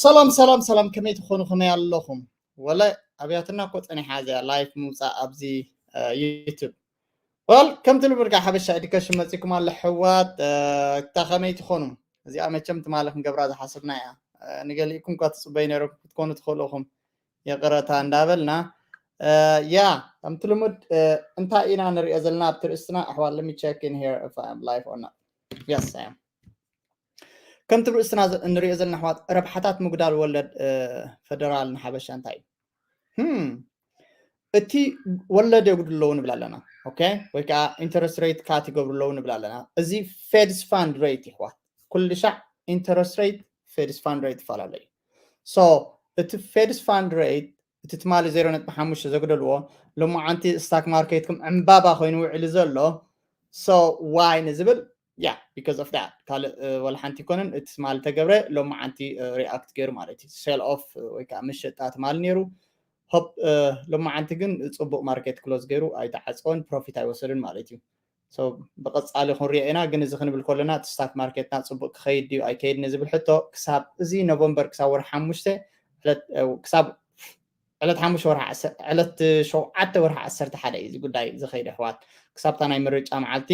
ሰላም ሰላም ሰላም፣ ከመይ ትኾኑ? ከመይ ኣለኹም? ወለ ኣብያትና እኮ ጸኒሓ እዚኣ ላይፍ ምውጻእ ኣብዚ ዩቱብ። ወል ከምቲ ልሙድ ጋር ሓበሻ ኤዱኬሽን መጺኩም ኣለ ኣሕዋት። እታ ከመይ ትኾኑ? እዚኣ መቸም ትማሊ ክንገብራ ዝሓሰብና እያ። ንገሊእኩም እኳ ትጽበዩ ነይሮም ክትኮኑ ትኽእሉ ኢኹም። ይቕረታ እንዳበልና ያ ከምቲ ልሙድ እንታይ ኢና ንሪኦ ዘለና ኣብቲ ርእስትና ኣሕዋት? Let me check in here if I am live or not. Yes, I am. ከምቲ ርእስና ንሪኦ ዘለና ኣሕዋት፣ ረብሓታት ምጉዳል ወለድ ፈደራል ንሓበሻ እንታይ እዩ? እቲ ወለድ የጉድለዉ ንብል ኣለና። ኦኬ፣ ወይ ከዓ ኢንተረስት ሬት ካት ይገብሩ ኣለዉ ንብል ኣለና። እዚ ፌድስ ፋንድ ሬት ይሕዋት፣ ኩሉ ሻዕ ኢንተረስት ሬት ፌድስ ፋንድ ሬት ይፈላለዩ። So እቲ ፌድስ ፋንድ ሬት እቲ ትማሊ ዜሮ ነጥቢ ሓሙሽተ ዘጉደልዎ ሎማዓንቲ ስታክ ማርኬትኩም ዕምባባ ኮይኑ ውዕሉ ዘሎ። So why ንዝብል ያ because of that ካልእ ወላ ሓንቲ ይኮነን። እቲ ትማሊ ተገብረ ሎማዓንቲ ሪኣክት ገይሩ ማለት እዩ። ሴል ኦፍ ወይ ከዓ ምሸጣ ትማሊ ነይሩ። ሆፕ ሎማዓንቲ ግን ፅቡቅ ማርኬት ክሎዝ ገይሩ ኣይተዓፀወን፣ ፕሮፊት ኣይወሰድን ማለት እዩ። ብቀፃሊ ክንሪኦ ኢና። ግን እዚ ክንብል ከለና እቲ ስታክ ማርኬትና ፅቡቅ ክኸይድ ድዩ ኣይከይድ ንዝብል ሕቶ ክሳብ እዚ ኖቨምበር ክሳብ ወርሒ ሓሙሽተ ክሳብ ዕለት ሓሙሽተ ወርሒ ዕለት ሸውዓተ ወርሒ ዓሰርተ ሓደ እዩ እዚ ጉዳይ ዝኸይድ ኣሕዋት። ክሳብታ ናይ ምርጫ መዓልቲ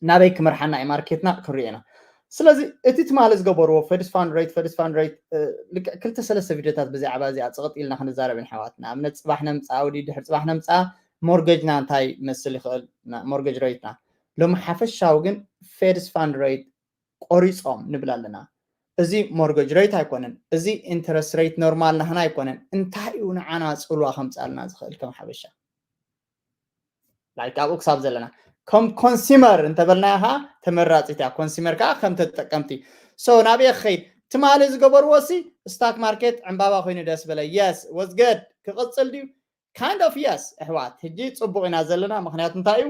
ናበይ ክመርሓና እዩ ማርኬትና ክንሪኦ ኢና። ስለዚ እቲ ትማሊ ዝገበርዎ ፌድስ ፋንድ ሬት ፌድስ ፋንድ ሬት ልክዕ ክልተ ሰለስተ ቪድዮታት ብዛዕባ እዚኣ ፅቕጥ ኢልና ክንዛረብ ኢና ኣሕዋት። ንኣብነት ፅባሕ ነምፃ ውዲ ድሕሪ ፅባሕ ነምፃ ሞርገጅና እንታይ መስል ይኽእል ሞርገጅ ሬትና ሎሚ ሓፈሻዊ ግን ፌድስ ፋንድ ሬት ቆሪፆም ንብል ኣለና። እዚ ሞርገጅ ሬት ኣይኮነን፣ እዚ ኢንተረስት ሬት ኖርማል ናህና ኣይኮነን። እንታይ እዩ ንዓና ፅልዋ ከምፃልና ዝኽእል ከም ሓበሻ? ላይክ ኣብኡ ክሳብ ዘለና ከም ኮንሱመር እንተበልናዮ ከዓ ተመራፂት እያ። ኮንሱመር ከዓ ከም ተጠቀምቲ። So ናበይ ክኸይድ? ትማሊ ዝገበርዎ ሲ ስታክ ማርኬት ዕምባባ ኮይኑ ደስ በለ። የስ ወዝ ገድ ክቕፅል ድዩ? Kind of የስ ኣሕዋት፣ ሕጂ ፅቡቅ ኢና ዘለና። ምክንያቱ እንታይ እዩ?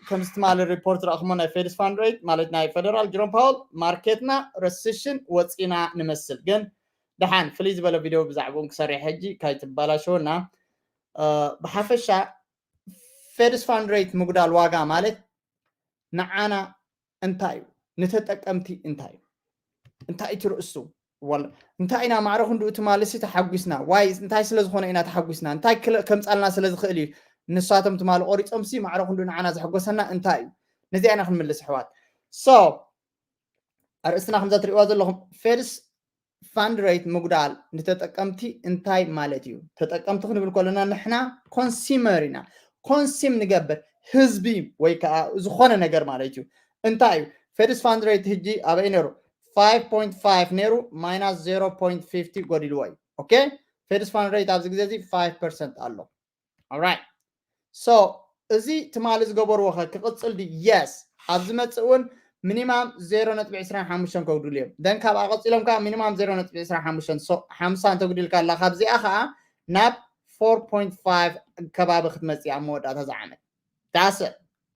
ከምዚ ትማሊ ሪፖርት ረእኹሞ ናይ ፌድስ ፋንድ ሬት ማለት ናይ ፌደራል ጀሮም ፓወል ማርኬትና ረሲሽን ወፂና ንመስል። ግን ደሓን ፍልይ ዝበለ ቪድዮ ብዛዕባኦም ክሰርሕ ሕጂ ካይትባላሸወና። ብሓፈሻ ፌድስ ፋንድ ሬት ምጉዳል ዋጋ ማለት ንዓና እንታይ እዩ? ንተጠቀምቲ እንታይ እዩ? እንታይ እዩ ትርእሱ? እንታይ ኢና ማዕረ ክንድኡ ትማሊ ሲ ተሓጒስና? ዋይ እንታይ ስለ ዝኾነ ኢና ተሓጒስና? እንታይ ከምፃልና ስለ ዝኽእል እዩ? ንሳቶም ትማሊ ቆሪፆም ሲ ማዕረ ክንድኡ ንዓና ዘሐጎሰና እንታይ እዩ? ነዚኣ ኢና ክንምልስ ኣሕዋት። So ኣርእስትና ከምዛ ትሪእዋ ዘለኹም ፌድስ ፋንድ ሬት ምጉዳል ንተጠቀምቲ እንታይ ማለት እዩ? ተጠቀምቲ ክንብል ከለና ንሕና ኮንሱመር ኢና። ኮንሱም ንገብር ህዝቢ ወይ ከዓ ዝኾነ ነገር ማለት እዩ። እንታይ እዩ ፌድስ ፋንድ ሬት ህጂ ኣበይ ነይሩ? ፋይቭ ፖይንት ፋይቭ ነይሩ ማይናስ ዜሮ ፖይንት ፊፍቲ ጎዲልዎ እዩ። ኦኬ ፌድስ ፋንድ ሬት ኣብዚ ግዜ እዚ ፋይቭ ፐርሰንት ኣሎ። Alright so እዚ ትማሊ ዝገበርዎ ኸ ክቕፅል ድዩ? የስ ኣብ ዝመፅእ እውን ሚኒማም ዜሮ ነጥቢ ዕስራን ሓሙሽተን ከጉድሉ እዮም። ደን ካብኣ ቀፂሎም ከዓ ሚኒማም ዜሮ ነጥቢ ዕስራን ሓሙሽተን ሓምሳ እንተጉዲልካ ኣላ ካብዚኣ ከዓ ናብ ፎር ፖይንት ፋይቭ ከባቢ ክትመፅእ ኣብ መወዳእታ ዝዓመት ዳሰ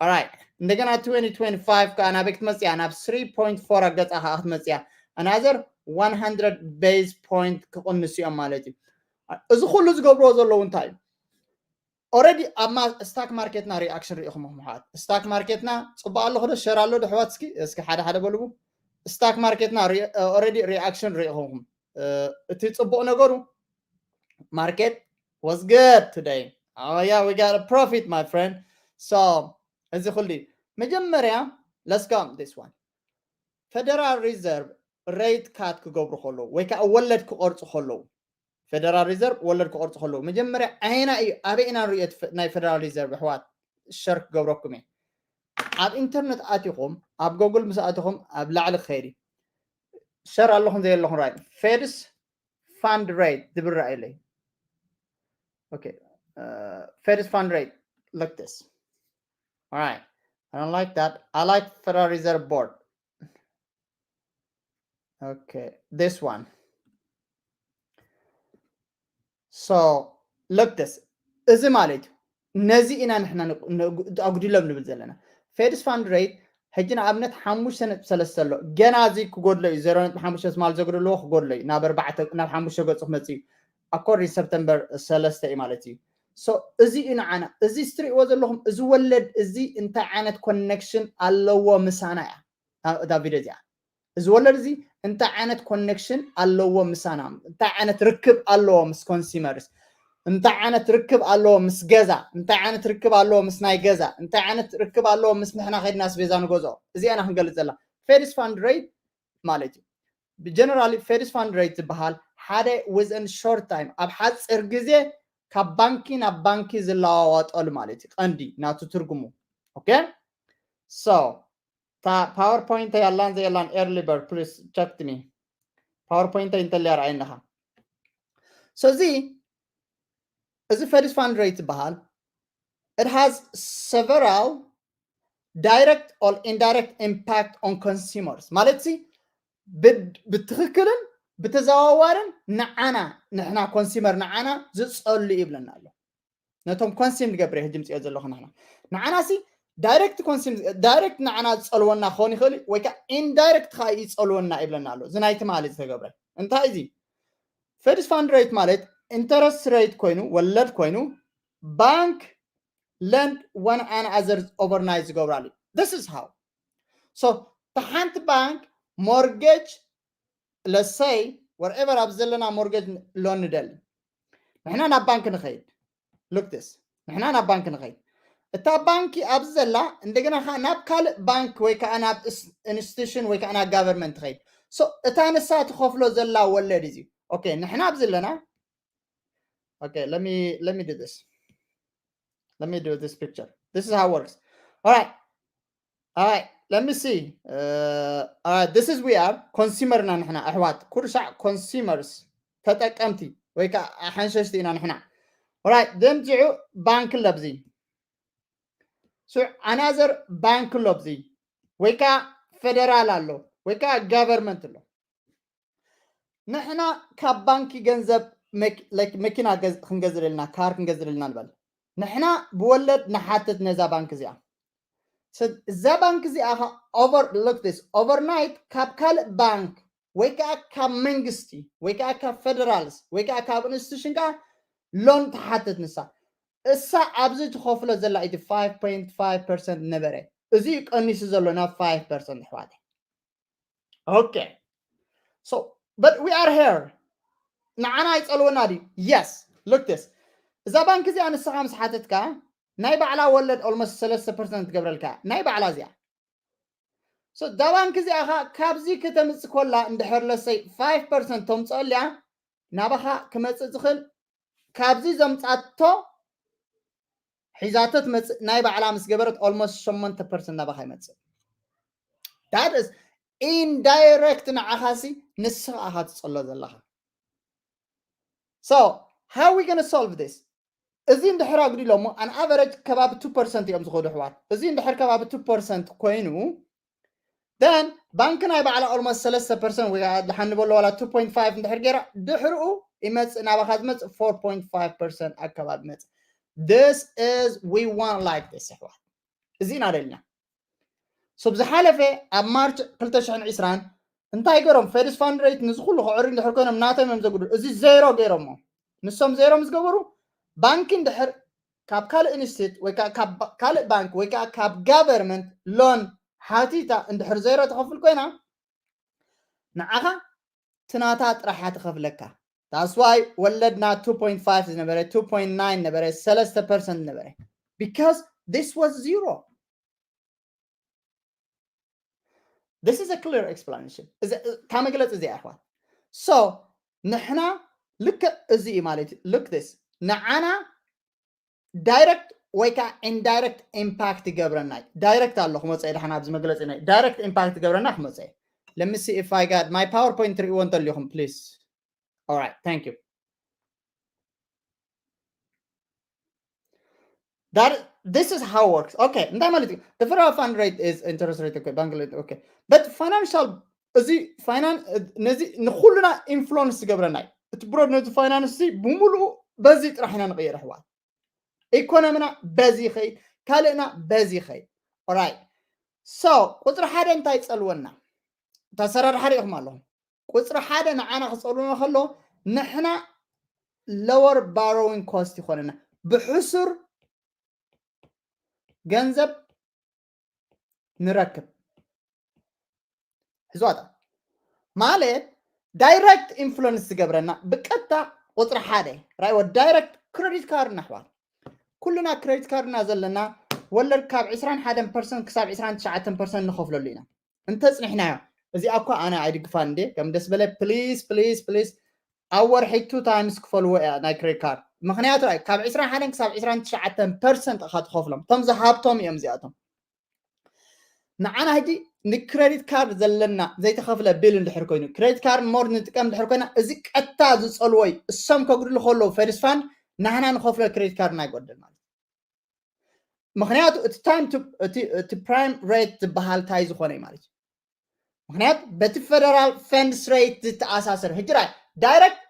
ኦራይት እንደገና ትወንቲ ትወንቲ ፋይቭ ከዓ ናበይ ክትመፅእ እያ? ናብ ስሪ ፖይንት ፎር ኣገፃ ከዓ ክትመፅእ እያ። ኣናዘር ዋን ሃንድረድ ቤዝ ፖይንት ክቕንሱ እዮም ማለት እዩ። እዚ ኩሉ ዝገብርዎ ዘለዉ እንታይ እዩ? ኦረዲ ኣብ ስታክ ማርኬትና ሪኣክሽን ሪኢኹም ምሓት ስታክ ማርኬትና ፅቡቅ ኣለኹ ዶ ሸር ኣሎ ዶ ኣሕዋት እስኪ እስኪ ሓደ ሓደ በልቡ። ስታክ ማርኬትና ኦረዲ ሪኣክሽን ሪኢኹም እቲ ፅቡቅ ነገሩ ማርኬት was good today. Oh yeah, we got a profit my friend. So እዚ ኩሉ መጀመርያ let's go this one. ፌደራል ሪዘርቭ ሬት ካት ክገብሩ ከለዉ ወይ ከዓ ወለድ ክቆርፁ ከለዉ ፌደራል ሪዘርቭ ወለድ ክቆርፁ ከለዉ መጀመርያ ዓይና እዩ ኣበይ ኢና ንሪኦ ናይ ፌደራል ሪዘርቭ ኣሕዋት ሸር ክገብረኩም እየ። ኣብ ኢንተርነት ኣቲኹም ኣብ ጎግል ምስ ኣቲኹም ኣብ ላዕሊ ክኸይድ እዩ። ሸር ኣለኹም ዘየለኹም ራይ ፌድስ ፋንድ ሬት ዝብል ራእየለይ። Okay ፌድስ ፋንድ ሬት look this. Alright, I don't like that. I like Federal Reserve Board. Okay, this one. So look this. እዚ ማለት እዩ ነዚ ኢና ንሕና ኣጉዲሎም ንብል ዘለና። ፌድስ ፋንድ ሬት ሕጂ ንኣብነት ሓሙሽተ ነጥቢ ሰለስተ ኣሎ። ገና እዚ ክጎድሎ እዩ። ዜሮ ነጥቢ ሓሙሽተ ትማል ዘጉደልዎ ክጎድሎ እዩ ናብ ኣርባዕተ ናብ ሓሙሽተ ገፁ ክመፅእ እዩ። ኣኮርዲን ሰፕተምበር ሰለስተ እዩ ማለት እዩ። So እዚ እዩ ንዓና እዚ ስትሪእዎ ዘለኹም እዚ ወለድ እዚ እንታይ ዓይነት ኮኔክሽን ኣለዎ ምሳና እያ እዛ ቪድዮ እዚኣ። እዚ ወለድ እዚ እንታይ ዓይነት ኮኔክሽን ኣለዎ ምሳና? እንታይ ዓይነት ርክብ ኣለዎ ምስ ኮንሱመርስ? እንታይ ዓይነት ርክብ ኣለዎ ምስ ገዛ? እንታይ ዓይነት ርክብ ኣለዎ ምስ ናይ ገዛ? እንታይ ዓይነት ርክብ ኣለዎ ምስ ንሕና ከድና ኣስቤዛ ንገዝኦ? እዚኣ ኢና ክንገልጽ ዘላ። ፌድስ ፋንድ ሬት ማለት እዩ። ብጀነራሊ ፌድስ ፋንድ ሬት ዝበሃል ሓደ within short time፣ ኣብ ሓፂር ግዜ ካብ ባንኪ ናብ ባንኪ ዝለዋወጠሉ ማለት እዩ። ቀንዲ ናቱ ትርጉሙ። ኦኬ፣ so እታ ፓወርፖይንት ያላን ዘየላን ኤርሊ በርድ ፕሊስ ቸክ ሚ። ፓወርፖይንት እንተልያ ረኣየኒ ኢኻ። So እዚ እዚ ፌድስ ፋንድ ሬት ዝበሃል it has several direct or indirect impact on consumers ማለት ሲ ብትክክልን ብተዘዋዋርን ንዓና ንሕና ኮንሱመር ንዓና ዝፀሉ ይብለና ኣሎ። ነቶም ኮንሱም ንገብር ሕጂ ምፅኦ ዘለኹ ንሕና ንዓና ሲ ዳይሬክት ኮንሱም ዳይሬክት ንዓና ዝፀልወና ክኸውን ይኽእል ወይ ከዓ ኢንዳይሬክት ከዓ ይፀልወና ይብለና ኣሎ። እዚ ናይ ትማሊ ዝተገብረ እንታይ እዚ ፌድስ ፋንድ ሬት ማለት ኢንተረስት ሬት ኮይኑ ወለድ ኮይኑ ባንክ lend one another overnight ዝገብራሉ። This is how so ተሓንቲ ባንክ ሞርጌጅ ለሰይ ወርኤቨር ኣብ ዘለና ሞርጌጅ ሎን ንደሊ ንሕና ናብ ባንክ ንኸይድ look this ንሕና ናብ ባንክ ንኸይድ እታ ባንኪ ኣብዚ ዘላ እንደገና ከዓ ናብ ካልእ ባንክ ወይ ከዓ ናብ ኢንስቲቱሽን ወይ ከዓ ናብ ጋቨርንመንት ትኸይድ እታ ንሳ ትኸፍሎ ዘላ ወለድ እዩ። ኦኬ ንሕና ኣብዚ ኣለና okay let me let me do this let me do this picture this is how it works all right all right let me see uh, all right this is we are ኮንሱመር ኢና ንሕና ኣሕዋት ኩርሻዕ ኮንሱመርስ ተጠቀምቲ ወይ ከዓ ሓንሸሽቲ ኢና ንሕና all right ደምዚዑ ባንክ ለብዚ ስዕ ኣናዘር ባንክ ኣሎ ኣብዚ ወይ ከዓ ፌደራል ኣሎ ወይ ከዓ ጋቨርንመንት ኣሎ ንሕና ካብ ባንኪ ገንዘብ መኪና ክንገዝእ ደልና ካር ክንገዝእ ደልና ንበል ንሕና ብወለድ ንሓትት ነዛ ባንክ እዚኣ እዛ ባንክ እዚኣ ኦቨር ሎክ ስ ኦቨርናይት ካብ ካልእ ባንክ ወይ ከዓ ካብ መንግስቲ ወይ ከዓ ካብ ፌደራልስ ወይ ከዓ ካብ ኢንስቲቱሽን ከዓ ሎን ትሓትት ንሳ እሳ ኣብዚ ትኸፍሎ ዘላ እቲ ፋይቭ ፖይንት ፋይቭ ፐርሰንት ነበረ እዚ ቀኒሱ ዘሎ ናብ ፋይቭ ፐርሰንት ኣሕዋት okay so but we are here ንዓና ኣይፀልወና ድዩ yes look this እዛ ባንክ እዚኣ ንስኻ ምስ ሓተትካ ናይ ባዕላ ወለድ ኦልሞስት ሰለስተ ፐርሰንት ትገብረልካ ናይ ባዕላ እዚኣ so እዛ ባንክ እዚኣ ኻ ካብዚ ከተምፅእ ኮላ እንድሕር ለሰይ ፋይቭ ፐርሰንት ተምፅኦ ኣልያ ናባኻ ክመፅእ ዝኽእል ካብዚ ዘምፃቶ ሒዛቶ ትመፅእ ናይ ባዕላ ምስ ገበረት ኦልሞስት ሸሞንተ ፐርሰንት ናባኻ ይመፅእ that is ኢንዳይሬክት ንዓኻሲ ንስኻ ኢኻ ትፀሎ ዘለኻ so how we gonna solve this እዚ እንድሕር ኣጉዲሎሞ ኣን ኣቨረጅ ከባቢ ቱ ፐርሰንት እዮም ዝኸዱ ኣሕዋት እዚ እንድሕር ከባቢ ቱ ፐርሰንት ኮይኑ then ባንክ ናይ ባዕላ ኦልሞስት ሰለስተ ፐርሰንት ወይ ድሓን ንበሎ ዋላ ቱ ፖይንት ፋይቭ እንድሕር ገይራ ድሕርኡ ይመፅእ ናባኻ ዝመፅእ ፎር ፖይንት ፋይቭ ፐርሰንት ኣከባቢ ይመፅእ this is we want like this ኣሕዋት እዚ ኢና ደልና so ብዝሓለፈ ኣብ ማርች ክልተ ሽሕን ዕስራን እንታይ ገይሮም ፌድስ ፋንድ ሬት ንዚ ኩሉ ክዕሪ እንድሕር ኮይኖም ናቶም እዮም ዘጉድሉ እዚ ዜሮ ገይሮሞ ንሶም ዜሮ ምስ ገበሩ ባንኪ እንድሕር ካብ ካልእ ኢንስቲት ወይ ከዓ ካብ ካልእ ባንክ ወይ ከዓ ካብ ጋቨርንመንት ሎን ሓቲታ እንድሕር ዜሮ ትኸፍል ኮይና ንዓኻ ትናታ ጥራሓ ትኸፍለካ that's why ወለድና ቱ ፖይንት ፋይቭ ዝነበረ ቱ ፖይንት ናይን ነበረ ሰለስተ ፐርሰንት ነበረ because this was zero this is a clear explanation እታ መግለፂ እዚኣ ኣሕዋት so ንሕና ልክዕ እዚ እዩ ማለት እዩ look this ንዓና ዳይረክት ወይ ከዓ ኢንዳይረክት ኢምፓክት ይገብረና እዩ ዳይረክት ኣሎ ክመፀ ድሓን ኣብዚ መግለፂ ናይ ዳይረክት ኢምፓክት ይገብረና ክመፀ let me see if I got my PowerPoint ትርእይዎ እንተሊኹም please all right thank you that this is how works okay እንታይ ማለት እዩ the federal fund rate is interest rate okay bank rate okay but financial እዚ ፋይናንስ ነዚ ንኩልና ኢንፍሉንስ ዝገብረና እዩ እቲ ብሮድ ነዚ ፋይናንስ እዚ ብምሉኡ በዚ ጥራሕ ኢና ንቕየር ኣሕዋት ኢኮኖሚና በዚ ይኸይድ ካልእና በዚ ይኸይድ right so ቁፅሪ ሓደ እንታይ ፀልወና እታ ሰራርሓ ሪኢኹም ኣለኹም ቁፅሪ ሓደ ንዓና ክፀልወና ከሎ ንሕና lower borrowing cost ይኾነና ብሕሱር ገንዘብ ንረክብ ሕዝዋታ ማለት direct influence ዝገብረና ብቀጥታ ቁፅሪ ሓደ ራይዎ direct credit card ኣሕዋት። ኩልና credit card ና ዘለና ወለድ ካብ ዕስራን ሓደን ፐርሰንት ክሳብ ዕስራን ትሽዓተን ፐርሰንት ንኸፍለሉ ኢና እንተፅኒሕናዮ። እዚኣ እኳ ኣነ ኣይድግፋን እንዴ ከም ደስ በለ please please please ኣብ ወርሒ two times ክፈልዎ እያ ናይ credit card። ምክንያቱ ካብ ዕስራን ሓደን ክሳብ ዕስራን ትሽዓተን ፐርሰንት ኢኻ ትኸፍሎም። እቶም ዝሃብቶም እዮም እዚኣቶም። ንዓና ሕጂ ን credit card ዘለና ዘይተኸፍለ bill እንድሕር ኮይኑ credit card more ንጥቀም እንድሕር ኮይና እዚ ቀጥታ ዝፀልዎ እዩ። እሶም ከጉድሉ ከለዉ Fed's fund ናህና ንኸፍሎ credit card ና ይጎድል ማለት። ምክንያቱ እቲ time to እቲ prime rate ዝበሃል ታይ ዝኾነ እዩ ማለት እዩ። ምክንያቱ በቲ federal funds rate ዝተኣሳሰር ሕጂ ራይ direct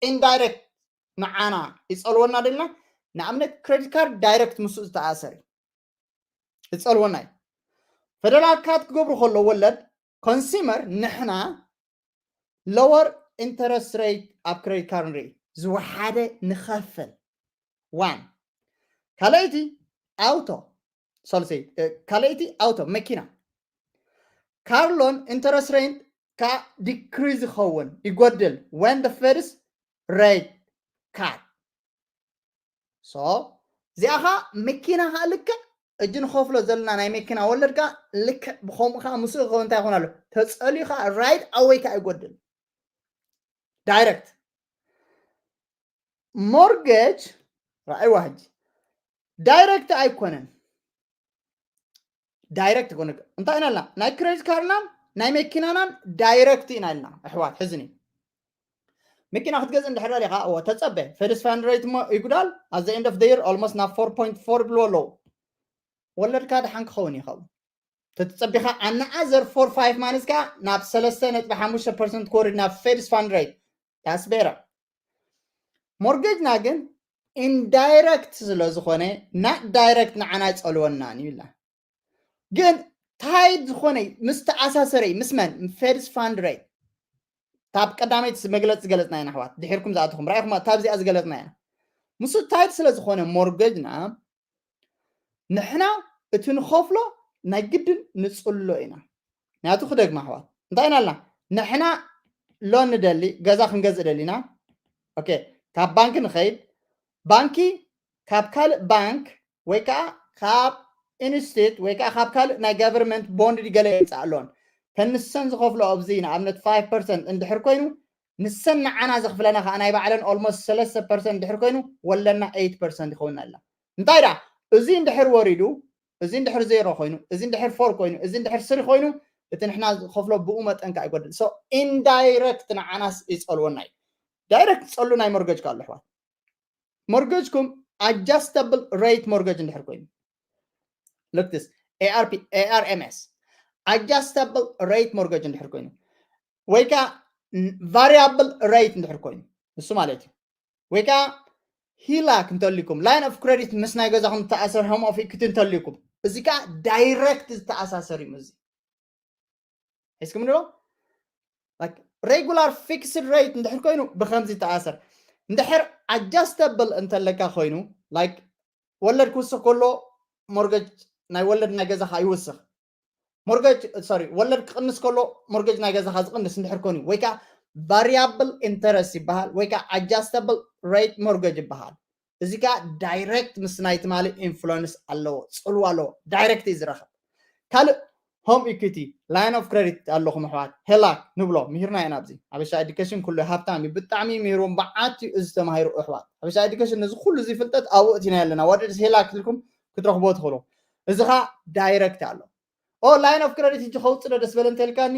indirect ንዓና ይፀልወና ደልና። ንኣብነት credit card direct ምስ ዝተኣሰር እዩ ይፀልወና እዩ። Federal card ክገብሩ ከሎ ወለድ consumer ንሕና lower interest rate ኣብ credit card ንርኢ ዝወሓደ ንኸፍል። One ካልኣይቲ auto ካልኣይቲ auto መኪና car loan interest rate ከዓ decrease ይኸውን ይጎድል when the Fed's rate cut። So እዚኣ ከዓ መኪና ከዓ ልክዕ እጂ ንኸፍሎ ዘለና ናይ መኪና ወለድ ከዓ ልክዕ ብከምኡ ከዓ ምስኡ ክኸውን እንታይ ይኾን ኣሎ ተፀልዩ ከዓ right away ከዓ ይጎድል። Direct mortgage ራእይዋ ሕጂ direct ኣይኮነን። Direct ኮነ እንታይ ኢና ኢልና ናይ credit card ናን ናይ መኪናናን direct ኢና ኢልና ኣሕዋት። ሕዝኒ መኪና ክትገዝእ እንድሕር ደሊኻ እዎ ተፀበ Fed's fund rate እሞ ይጉዳል። At the end of the year almost ናብ four point four ይብልዎ ኣለዉ። ወለድካ ድሓን ክኸውን ይኸውን ተትፀቢኻ ኣነኣዘር four five ማለት ከዓ ናብ ሰለስተ ነጥቢ ሓሙሽተ ፐርሰንት ክወርድ ናብ Fed's fund rate that's better። Mortgage ና ግን indirect ስለ ዝኾነ not direct ንዓና ይፀልወናን ይብላ። ግን tied ዝኾነ ምስ ተኣሳሰረ ምስ መን Fed's fund rate ታብ ቀዳመይቲ መግለፂ ዝገለፅና ኢና ኣሕዋት። ድሒርኩም ዝኣተኹም ራኢኹም ታብዚኣ ዝገለፅና ኢና። ምስ tied ስለ ዝኾነ mortgage ና ንሕና እቲ ንኸፍሎ ናይ ግድን ንፅሎ ኢና። ምክንያቱ ክደግማ ኣሕዋት እንታይ ኢና ኣልና ንሕና loan ንደሊ ገዛ ክንገዝእ ደሊና okay ካብ ባንኪ ንኸይድ ባንኪ ካብ ካልእ ባንክ ወይ ከዓ ካብ institute ወይ ከዓ ካብ ካልእ ናይ government bond ገለ የምፅእ ኣለዎን ተንሰን ዝኸፍሎ ኣብዚ ንኣብነት five percent እንድሕር ኮይኑ ንሰን ንዓና ዘኽፍለና ከዓ ናይ ባዕለን almost ሰለስተ percent እንድሕር ኮይኑ ወለና eight percent ይኸውን ኣላ። እንታይ ደኣ እዚ እንድሕር ወሪዱ እዚ እንድሕር zero ኮይኑ እዚ እንድሕር four ኮይኑ እዚ እንድሕር three ኮይኑ እቲ ንሕና ዝኸፍሎ ብኡ መጠን ከዓ ይጎድል። So indirect ንዓናስ ይፀልወና እዩ። Direct ዝፀሉ ናይ mortgage ኣሎ ኣሕዋት። Mortgage ኩም adjustable rate mortgage እንድሕር ኮይኑ look this ARP ARMS adjustable rate mortgage እንድሕር ኮይኑ ወይ ከዓ variable rate እንድሕር ኮይኑ ንሱ ማለት እዩ ወይ ከዓ HELOC እንተልዩኩም line of credit ምስ ናይ ገዛኹም ዝተኣሰር home of equity እንተልዩኩም እዚ ከዓ direct ዝተኣሳሰር እዩ። እዚ ሒዝኩም ንዶ regular fixed rate እንድሕር ኮይኑ ብከምዚ ተኣሰር እንድሕር adjustable እንተለካ ኮይኑ like ወለድ ክውስኽ ከሎ mortgage ናይ ወለድ ናይ ገዛኻ ይውስኽ mortgage sorry ወለድ ክቕንስ ከሎ mortgage ናይ ገዛኻ ዝቕንስ እንድሕር ኮይኑ ወይ ከዓ variable interest ይበሃል ወይ ከዓ adjustable rate mortgage ይበሃል። እዚ ከዓ direct ምስ ናይ ትማሊ influence ኣለዎ ፅልዋ ኣለዎ። Direct እዩ ዝረኸብ ካልእ home equity line of credit ኣለኹም ኣሕዋት HELOC ንብሎ ምሂርና ኢና ኣብዚ ሓበሻ education ኩሉ ሃብታም እዩ ብጣዕሚ ምሂርዎም በዓት እዩ እዚ ተማሂሩ ኣሕዋት ሓበሻ education ነዚ ኩሉ እዚ ፍልጠት ኣብኡ እቲና ኣለና ወደ HELOC ኢልኩም ክትረኽቦ ትኽእሉ እዚ ኸዓ direct ኣሎ። ኦ line of credit ሕጂ ከውፅእ ዶ ደስ በለ እንተልካኒ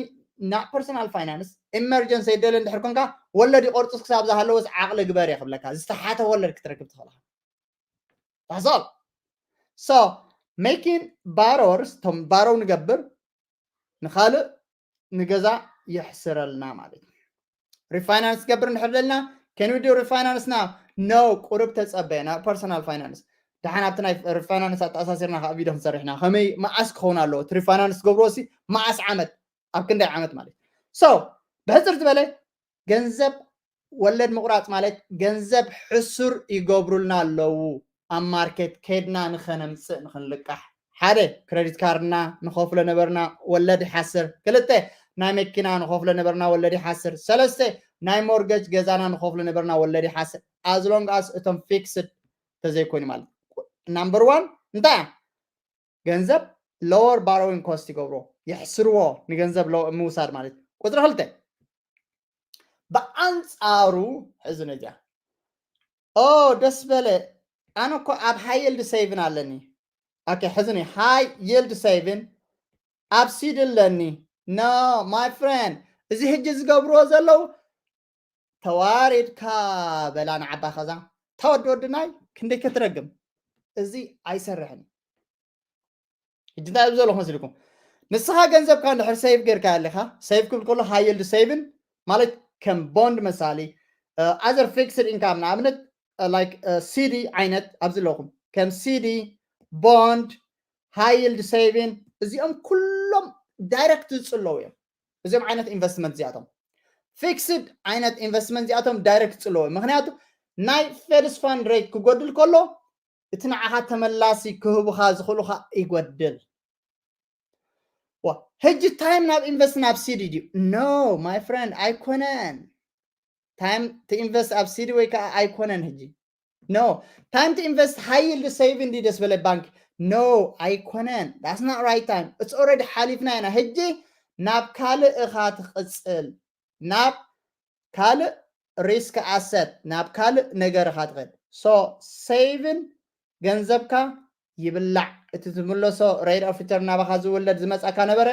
ናብ personal finance emergency ይደለ እንድሕር ኮንካ ወለድ ይቆርፅስ ክሳብ ዝሃለወስ ዓቕሊ ግበር እየ ክብለካ ዝተሓተ ወለድ ክትረክብ ትኽእልካ። That's all. So making borrowers ቶም borrow ንገብር ንኻልእ ንገዛ የሕስረልና ማለት እዩ። Refinance ገብር እንድሕር ደልና can we do refinance now? No ቁሩብ ተፀበየ ናብ personal finance ደሓን ኣብቲ ናይ refinance ኣተኣሳሲርና ከዓ ቪድዮ ክንሰርሕ ኢና ከመይ መዓስ ክኸውን ኣለዎ እቲ refinance ትገብርዎ ሲ መዓስ ዓመት ኣብ ክንደይ ዓመት ማለት so ብሕፅር ዝበለ ገንዘብ ወለድ ምቑራፅ ማለት ገንዘብ ሕሱር ይገብሩልና ኣለዉ ኣብ market ከድና ንኸነምፅእ ንኽንልቃሕ ሓደ credit card ና ንኸፍሎ ነበርና ወለድ ይሓስር ክልተ ናይ መኪና ንኸፍሎ ነበርና ወለድ ይሓስር። ሰለስተ ናይ ሞርገጅ ገዛና ንኸፍሎ ነበርና ወለድ ይሓስር። As long as እቶም fixed ተዘይኮይኑ ማለት number one እንታይ እያ? ገንዘብ lower borrowing cost ይገብሮ፣ የሕስርዎ ንገንዘብ ምውሳድ ማለት። ቁፅሪ ክልተ ብኣንፃሩ ሕዚ ነዚያ ኦ ደስ በለ ኣነ እኮ ኣብ high yield saving ኣለኒ። Okay ሕዚ high yield saving ኣብ ሲዲ ኣለኒ። No my friend፣ እዚ ሕጂ ዝገብርዎ ዘለዉ ተዋሪድካ በላ ንዓባ ከዛ ተወዲ ወድናይ ክንደይ ክትረግም፣ እዚ ኣይሰርሕን። ሕጂ እንታይ ኣብዚ ዘለኹ መስልኩም? ንስኻ ገንዘብካ እንድሕር save ጌርካ ኣለኻ፣ save ክብል ከሎ high yield saving ማለት ከም bond መሳሊ፣ other fixed income ንኣብነት like CD ዓይነት ኣብዚ ኣለኹም ከም CD፣ bond፣ high yield saving እዚኦም ኩሎም direct ዝፅለዉ እዮም። እዚኦም ዓይነት investment እዚኣቶም fixed ዓይነት investment እዚኣቶም direct ዝፅለዉ እዮም። ምክንያቱ ናይ Fed's fund rate ክጎድል ከሎ እቲ ንዓኻ ተመላሲ ክህቡኻ ዝኽእሉኻ ይጎድል። ሕጂ time ናብ invest ናብ CD ድዩ? No my friend ኣይኮነን። Time to invest ኣብ CD ወይ ከዓ ኣይኮነን። ሕጂ no time to invest high yield saving ድዩ ደስ በለ ባንክ? No ኣይኮነን። That's not right time. It's already ሓሊፍና ኢና። ሕጂ ናብ ካልእ እኻ ትቕፅል፣ ናብ ካልእ risk asset፣ ናብ ካልእ ነገር እኻ ትኸድ። So saving ገንዘብካ ይብላዕ፣ እቲ ትምለሶ rate of return ናባኻ ዝውለድ ዝመፃካ ነበረ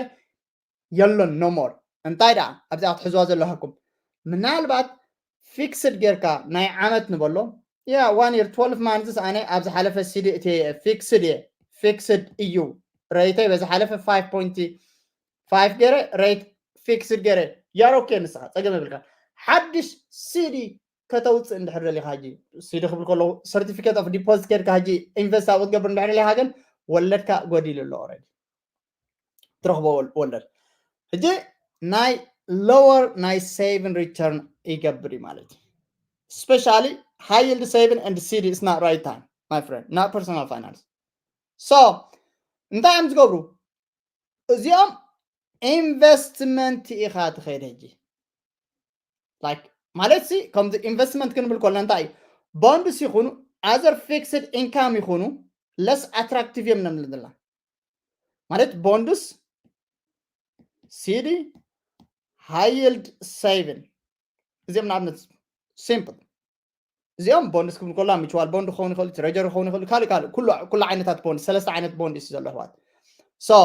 የሎን፣ no more። እንታይ ደኣ ኣብዚኣ ክትሕዝዋ ዘለኩም ምናልባት fixed ጌርካ ናይ ዓመት ንበሎ ያ one year twelve months ኣነ ኣብ ዝሓለፈ CD እቲ fixed እየ fixed እዩ rate ይ በዝሓለፈ five point five ገረ rate fixed ገረ you are okay ንስኻ ፀገም የብልካ። ሓድሽ CD ከተውፅእ እንድሕር ደሊኻ ሕጂ CD ክብል ከለዉ certificate of deposit ጌርካ ሕጂ invest ኣብኡ ክትገብር እንድሕር ደሊኻ ግን ወለድካ ጎዲሉ ኣሎ already ትረኽቦ ወለድ ሕጂ ናይ lower ናይ saving return ይገብር እዩ ማለት እዩ። Especially high yield saving and CD is not right time my friend, not personal finance። So እንታይ እዮም ዝገብሩ እዚኦም? Investment ኢኻ ትኸይድ ሕጂ like ማለት ሲ ከምዚ investment ክንብል ከሎ እንታይ እዩ? Bonds ይኹኑ other fixed income ይኹኑ less attractive እዮም ንብል ዘለና ማለት bonds፣ CD፣ high yield saving እዚኦም ንኣብነት simple እዚኦም bonds ክብል ከሎ mutual bond ክኸውን ይኽእል፣ treasury ክኸውን ይኽእል፣ ካልእ ካልእ ኩሉ ኩሉ ዓይነታት bond ሰለስተ ዓይነት bond እዩ ዘሎ ኣሕዋት። So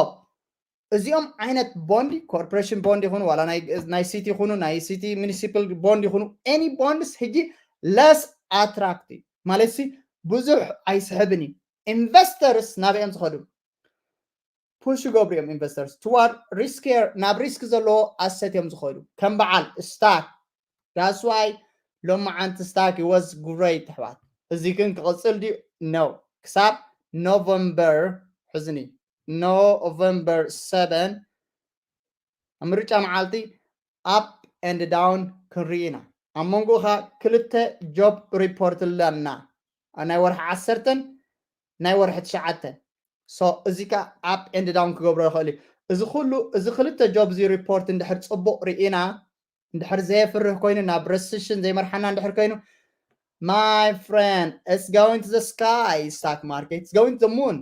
እዚኦም ዓይነት bond corporation bond ይኹኑ ዋላ ናይ city ይኹኑ ናይ city municipal bond ይኹኑ any bonds ሕጂ less attractive ማለት ሲ ብዙሕ ኣይስሕብን እዩ። Investors ናበይ እዮም ዝኸዱ? Push ይገብሩ እዮም investors toward riskier ናብ risk ዘለዎ asset እዮም ዝኸዱ ከም በዓል stock። That's why ሎማዓንቲ stock was great ኣሕዋት። እዚ ግን ክቕፅል ድዩ? No ክሳብ November ሕዝኒ November seven ኣብ ምርጫ መዓልቲ up and down ክንርኢ ኢና። ኣብ መንጎ ኸዓ ክልተ job report ኣለና ናይ ወርሒ ዓሰርተን ናይ ወርሒ ትሽዓተን። So እዚ ከዓ up and down ክገብሮ ይኽእል እዩ። እዚ ኩሉ እዚ ክልተ job እዚ report እንድሕር ፅቡቕ ርኢና እንድሕር ዘየፍርህ ኮይኑ ናብ recession ዘይመርሓና እንድሕር ኮይኑ my friend it's going to the sky stock market it's going to the moon።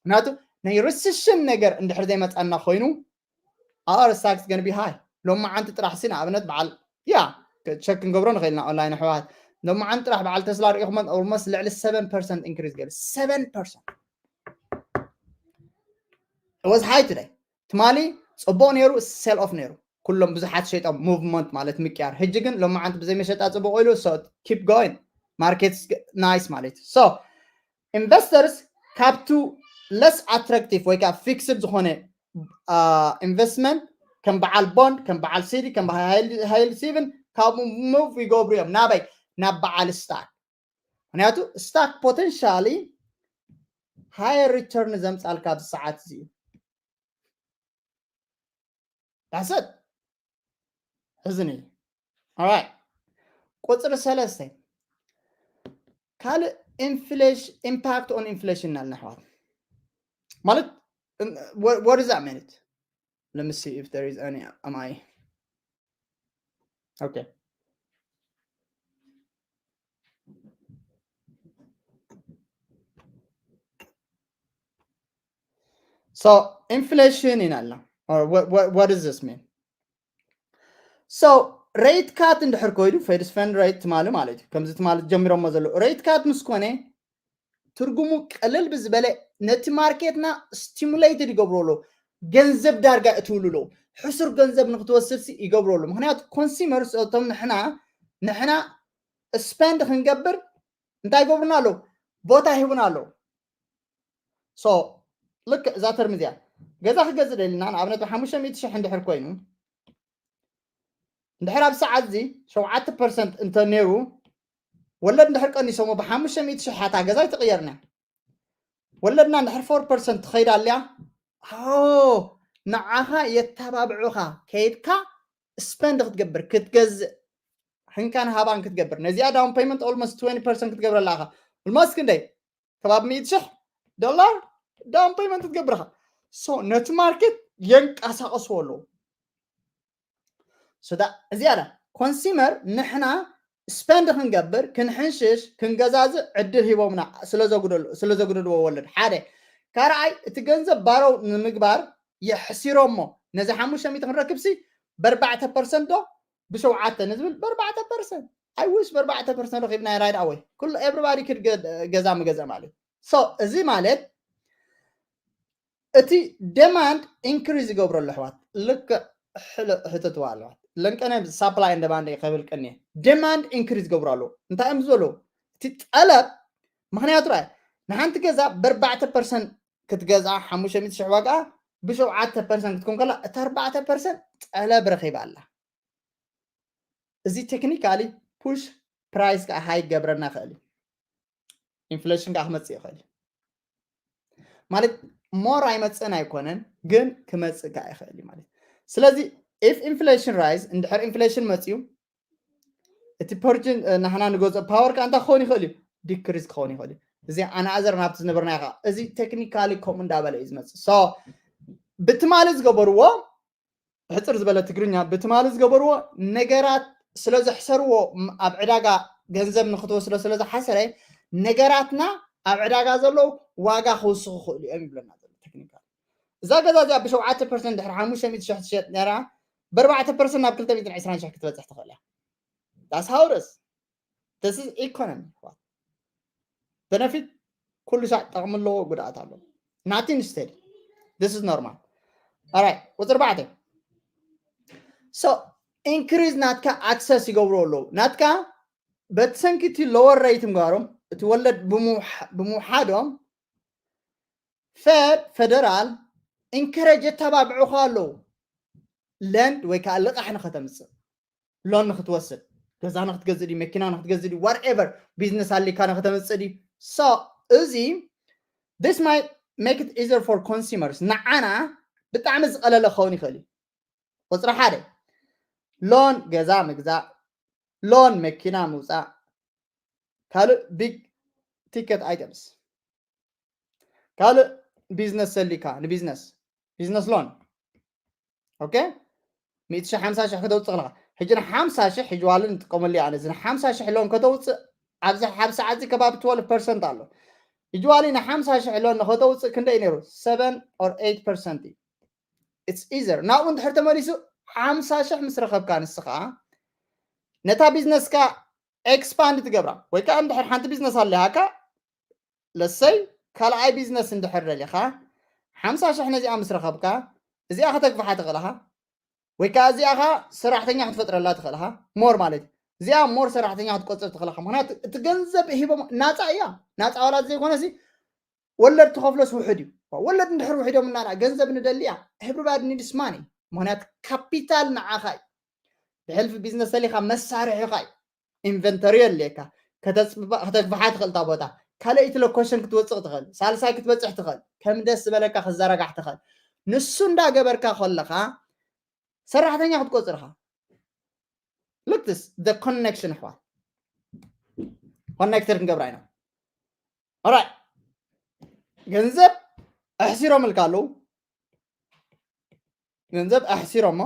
ምክንያቱ ናይ recession ነገር እንድሕር ዘይመፃና ኮይኑ our stock is going to be high። ሎማዓንቲ ጥራሕ ሲ ንኣብነት በዓል ያ check ክንገብሮ ንኽእል ኢና online ኣሕዋት። ሎማዓንቲ ጥራሕ በዓል Tesla ርኢኹመን almost ልዕሊ seven percent increase ገይሩ seven percent was high today። ትማሊ ፅቡቕ ነይሩ sell off ነይሩ ኩሎም ብዙሓት ሸይጦም movement ማለት ምቅያር። ሕጂ ግን ሎማዓንቲ ብዘይ መሸጣ ፅቡቕ ኢሉ so keep going market is nice ማለት እዩ። So investors ካብቱ less attractive ወይ ከዓ fixed ዝኾነ investment ከም በዓል bond ከም በዓል CD ከም በዓል high yield saving ካብኡ move ይገብሩ እዮም ናበይ ናብ በዓል stock። ምክንያቱ stock potentially higher return ዘምፃልካ ኣብዚ ሰዓት እዚ እዩ። That's it። ሕዝኒ right ቁፅሪ ሰለስተ ካልእ inflation impact on inflation እናልና ኣሕዋት ማለት what is that meant? Let me see if there is any. Am I okay? So inflation in Allah, or what, what, what does this mean? So rate cut እንድሕር ኮይኑ Fed fund rate ትማሊ ማለት እዩ። ከምዚ ትማሊ ጀሚሮሞ ዘለዉ rate cut ምስ ኮነ ትርጉሙ ቀለል ብዝበለ ነቲ ማርኬትና stimulated ይገብሮ ኣለዉ። ገንዘብ ዳርጋ እትውሉ ኣለዉ። ሕሱር ገንዘብ ንክትወስድሲ ይገብሮ ኣለዉ። ምክንያቱ consumers እቶም ንሕና ንሕና spend ክንገብር እንታይ ይገብሩና ኣለዉ? ቦታ ይህቡና ኣለዉ። So ልክ እዛ ተርም እዚኣ ገዛ ክገዝእ ደሊና ንኣብነት ብሓሙሽተ ሚእቲ ሽሕ እንድሕር ኮይኑ እንድሕር ኣብ ሰዓት እዚ ሸውዓተ ፐርሰንት እንተ ነይሩ ወለድ እንድሕር ቀኒሶሞ ብሓሙሽተ ሚእቲ ሽሕ እታ ገዛ ኣይትቕየርና። ወለድና እንድሕር ፎር ፐርሰንት ትኸይድ ኣልያ ኦ ንዓኻ የተባብዑኻ ከይድካ spend ክትገብር ክትገዝእ ህንካን ሃባን ክትገብር ነዚኣ down payment almost twenty percent ክትገብረላ ኢኻ። Almost ክንደይ ከባቢ ሚእቲ ሽሕ ዶላር down payment ክትገብር ኢኻ። So ነቲ ማርኬት የንቀሳቐስዎ ኣለዉ። So እዚኣ consumer ንሕና spend ክንገብር ክንሕንሽሽ ክንገዛዝእ ዕድል ሂቦምና ስለ ዘጉደሉ- ስለ ዘጉደልዎ ወለድ ሓደ ካልኣይ እቲ ገንዘብ borrow ንምግባር የሕሲሮሞ ነዚ ሓሙሽተ ሚእቲ ክንረክብሲ በርባዕተ ፐርሰንት ዶ ብሸውዓተ ንዝብል በርባዕተ ፐርሰንት I wish በርባዕተ ፐርሰንት ረኺብና right away ኩሉ everybody could ገዛ ምገዛ ማለት So እዚ ማለት እቲ demand increase ይገብሮ ኣሎ ኣሕዋት ልክዕ ሕተትዋ ኣለዋት ለንቀነ supply and demand ከብል ቀኒ demand increase ይገብሩ ኣለዉ እንታይ እዮም ዝበሉ እቲ ጠለብ ምክንያቱ ራይ ንሓንቲ ገዛ በርባዕተ ፐርሰንት ክትገዝኣ ሓሙሽተ ሚእቲ ሽሕ ዋጋ ብሸውዓተ ፐርሰንት ክትኮን ከላ እታ ኣርባዕተ ፐርሰንት ጠለብ ረኺባ ኣላ እዚ technically push price ከዓ high ክገብረና ይኽእል እዩ inflation ከዓ ክመፅእ ይኽእል እዩ ማለት more ኣይመፅእን ኣይኮነን ግን ክመፅእ ከዓ ይኽእል እዩ ማለት ስለዚ if inflation rise እንድሕር inflation መፅዩ እቲ purchasing ናሕና ንገዝኦ power ከዓ እንታይ ክኸውን ይኽእል እዩ decrease ክኸውን ይኽእል እዩ እዚ ኣናእዘር ናብቲ ዝነበርና ኢኻ እዚ technically ከምኡ እንዳበለ እዩ ዝመፅእ so ብትማሊ ዝገበርዎ ብሕፅር ዝበለ ትግርኛ ብትማሊ ዝገበርዎ ነገራት ስለ ዘሕሰርዎ ኣብ ዕዳጋ ገንዘብ ንክትወስዶ ስለ ዝሓሰረ ነገራትና ኣብ ዕዳጋ ዘለዉ ዋጋ ክውስኹ ክእሉ እዮም ይብለና ዘሎ technical እዛ ገዛ እዚኣ ብሸውዓተ ፐርሰንት ድሕሪ ሓሙሽተ ሚእቲ ሽሕ ትሸጥ ነራ ብኣርባዕተ ፐርሰንት ናብ ክልተ ሚእትን ዕስራን ሽሕ ክትበፅሕ ትኽእል እያ that's how it is this is economy benefit ኩሉ ሳዕ ጠቕሚ ኣለዎ ጉድኣት ኣለዎ nothing steady this is normal alright ቁፅሪ ኣርባዕተ so increase ናትካ access ይገብሩ ኣለዉ ናትካ በቲ ሰንኪ እቲ lower rate ምግባሮም እቲ ወለድ ብምውሓዶም Fed federal encourage የተባብዑኻ ኣለዉ lend ወይ ከዓ ልቓሕ ንኸተምፅእ loan ንክትወስድ ገዛ ንክትገዝእ ድዩ መኪና ንክትገዝእ ድዩ whatever business ኣሊካ ንክተምፅእ ድዩ so እዚ this might make it easier for consumers ንዓና ብጣዕሚ ዝቀለለ ክኸውን ይኽእል እዩ ቁፅሪ ሓደ loan ገዛ ምግዛእ loan መኪና ምውፃእ ካልእ big ticket items ካልእ business ሰሊካ ንቢዝነስ business loan okay ሚእቲ ሽሕ ሓምሳ ሽሕ ከተውፅእ ከለካ ሕጂ ንሓምሳ ሽሕ ሕጂ ዋለ ንጥቀመሉ ኢና እዚ ንሓምሳ ሽሕ loan ከተውፅእ ኣብዚ ሓብ ሰዓት እዚ ከባቢ ትወልፍ ፐርሰንት ኣሎ ሕጂ ዋለ ንሓምሳ ሽሕ loan ንከተውፅእ ክንደይ ነይሩ seven or eight percent እዩ it's easier ናብኡ እንድሕር ተመሊሱ ሓምሳ ሽሕ ምስ ረኸብካ ንስኻ ነታ ቢዝነስካ expand ትገብራ ወይ ከዓ እንድሕር ሓንቲ ቢዝነስ ኣለሃካ ለሰይ ካልኣይ ቢዝነስ እንድሕር ደሊኻ ሓምሳ ሽሕ ነዚኣ ምስ ረኸብካ እዚኣ ከተግፍሓ ትኽእልኻ ወይ ከዓ እዚኣ ኻ ሰራሕተኛ ክትፈጥረላ ትኽእልኻ more ማለት እዩ እዚኣ more ሰራሕተኛ ክትቆፅር ትኽእልኻ ምክንያቱ እቲ ገንዘብ ሂቦም ናፃ እያ ናፃ ዋላ ዘይኮነሲ ወለድ ትኸፍሎስ ውሕድ እዩ ወለድ እንድሕር ውሒዶም እናና ገንዘብ ንደሊ እያ everybody needs money ምክንያቱ ካፒታል ንዓኻ እዩ ብሕልፊ ቢዝነስ ተሊካ መሳርሒኻ እዩ inventory የድልየካ ከተግፍሓ ትኽእል እታ ቦታ ካልኣይቲ location ክትወፅእ ትኽእል ሳልሳይ ክትበፅሕ ትኽእል ከም ደስ ዝበለካ ክዘረጋሕ ትኽእል ንሱ እንዳገበርካ ከለካ ሰራሕተኛ ክትቆፅርካ ልክትስ the connection ኣሕዋት connected ክንገብራ ኢና ኦራይ ገንዘብ ኣሕሲሮምልካ ኣለዉ ገንዘብ ኣሕሲሮሞ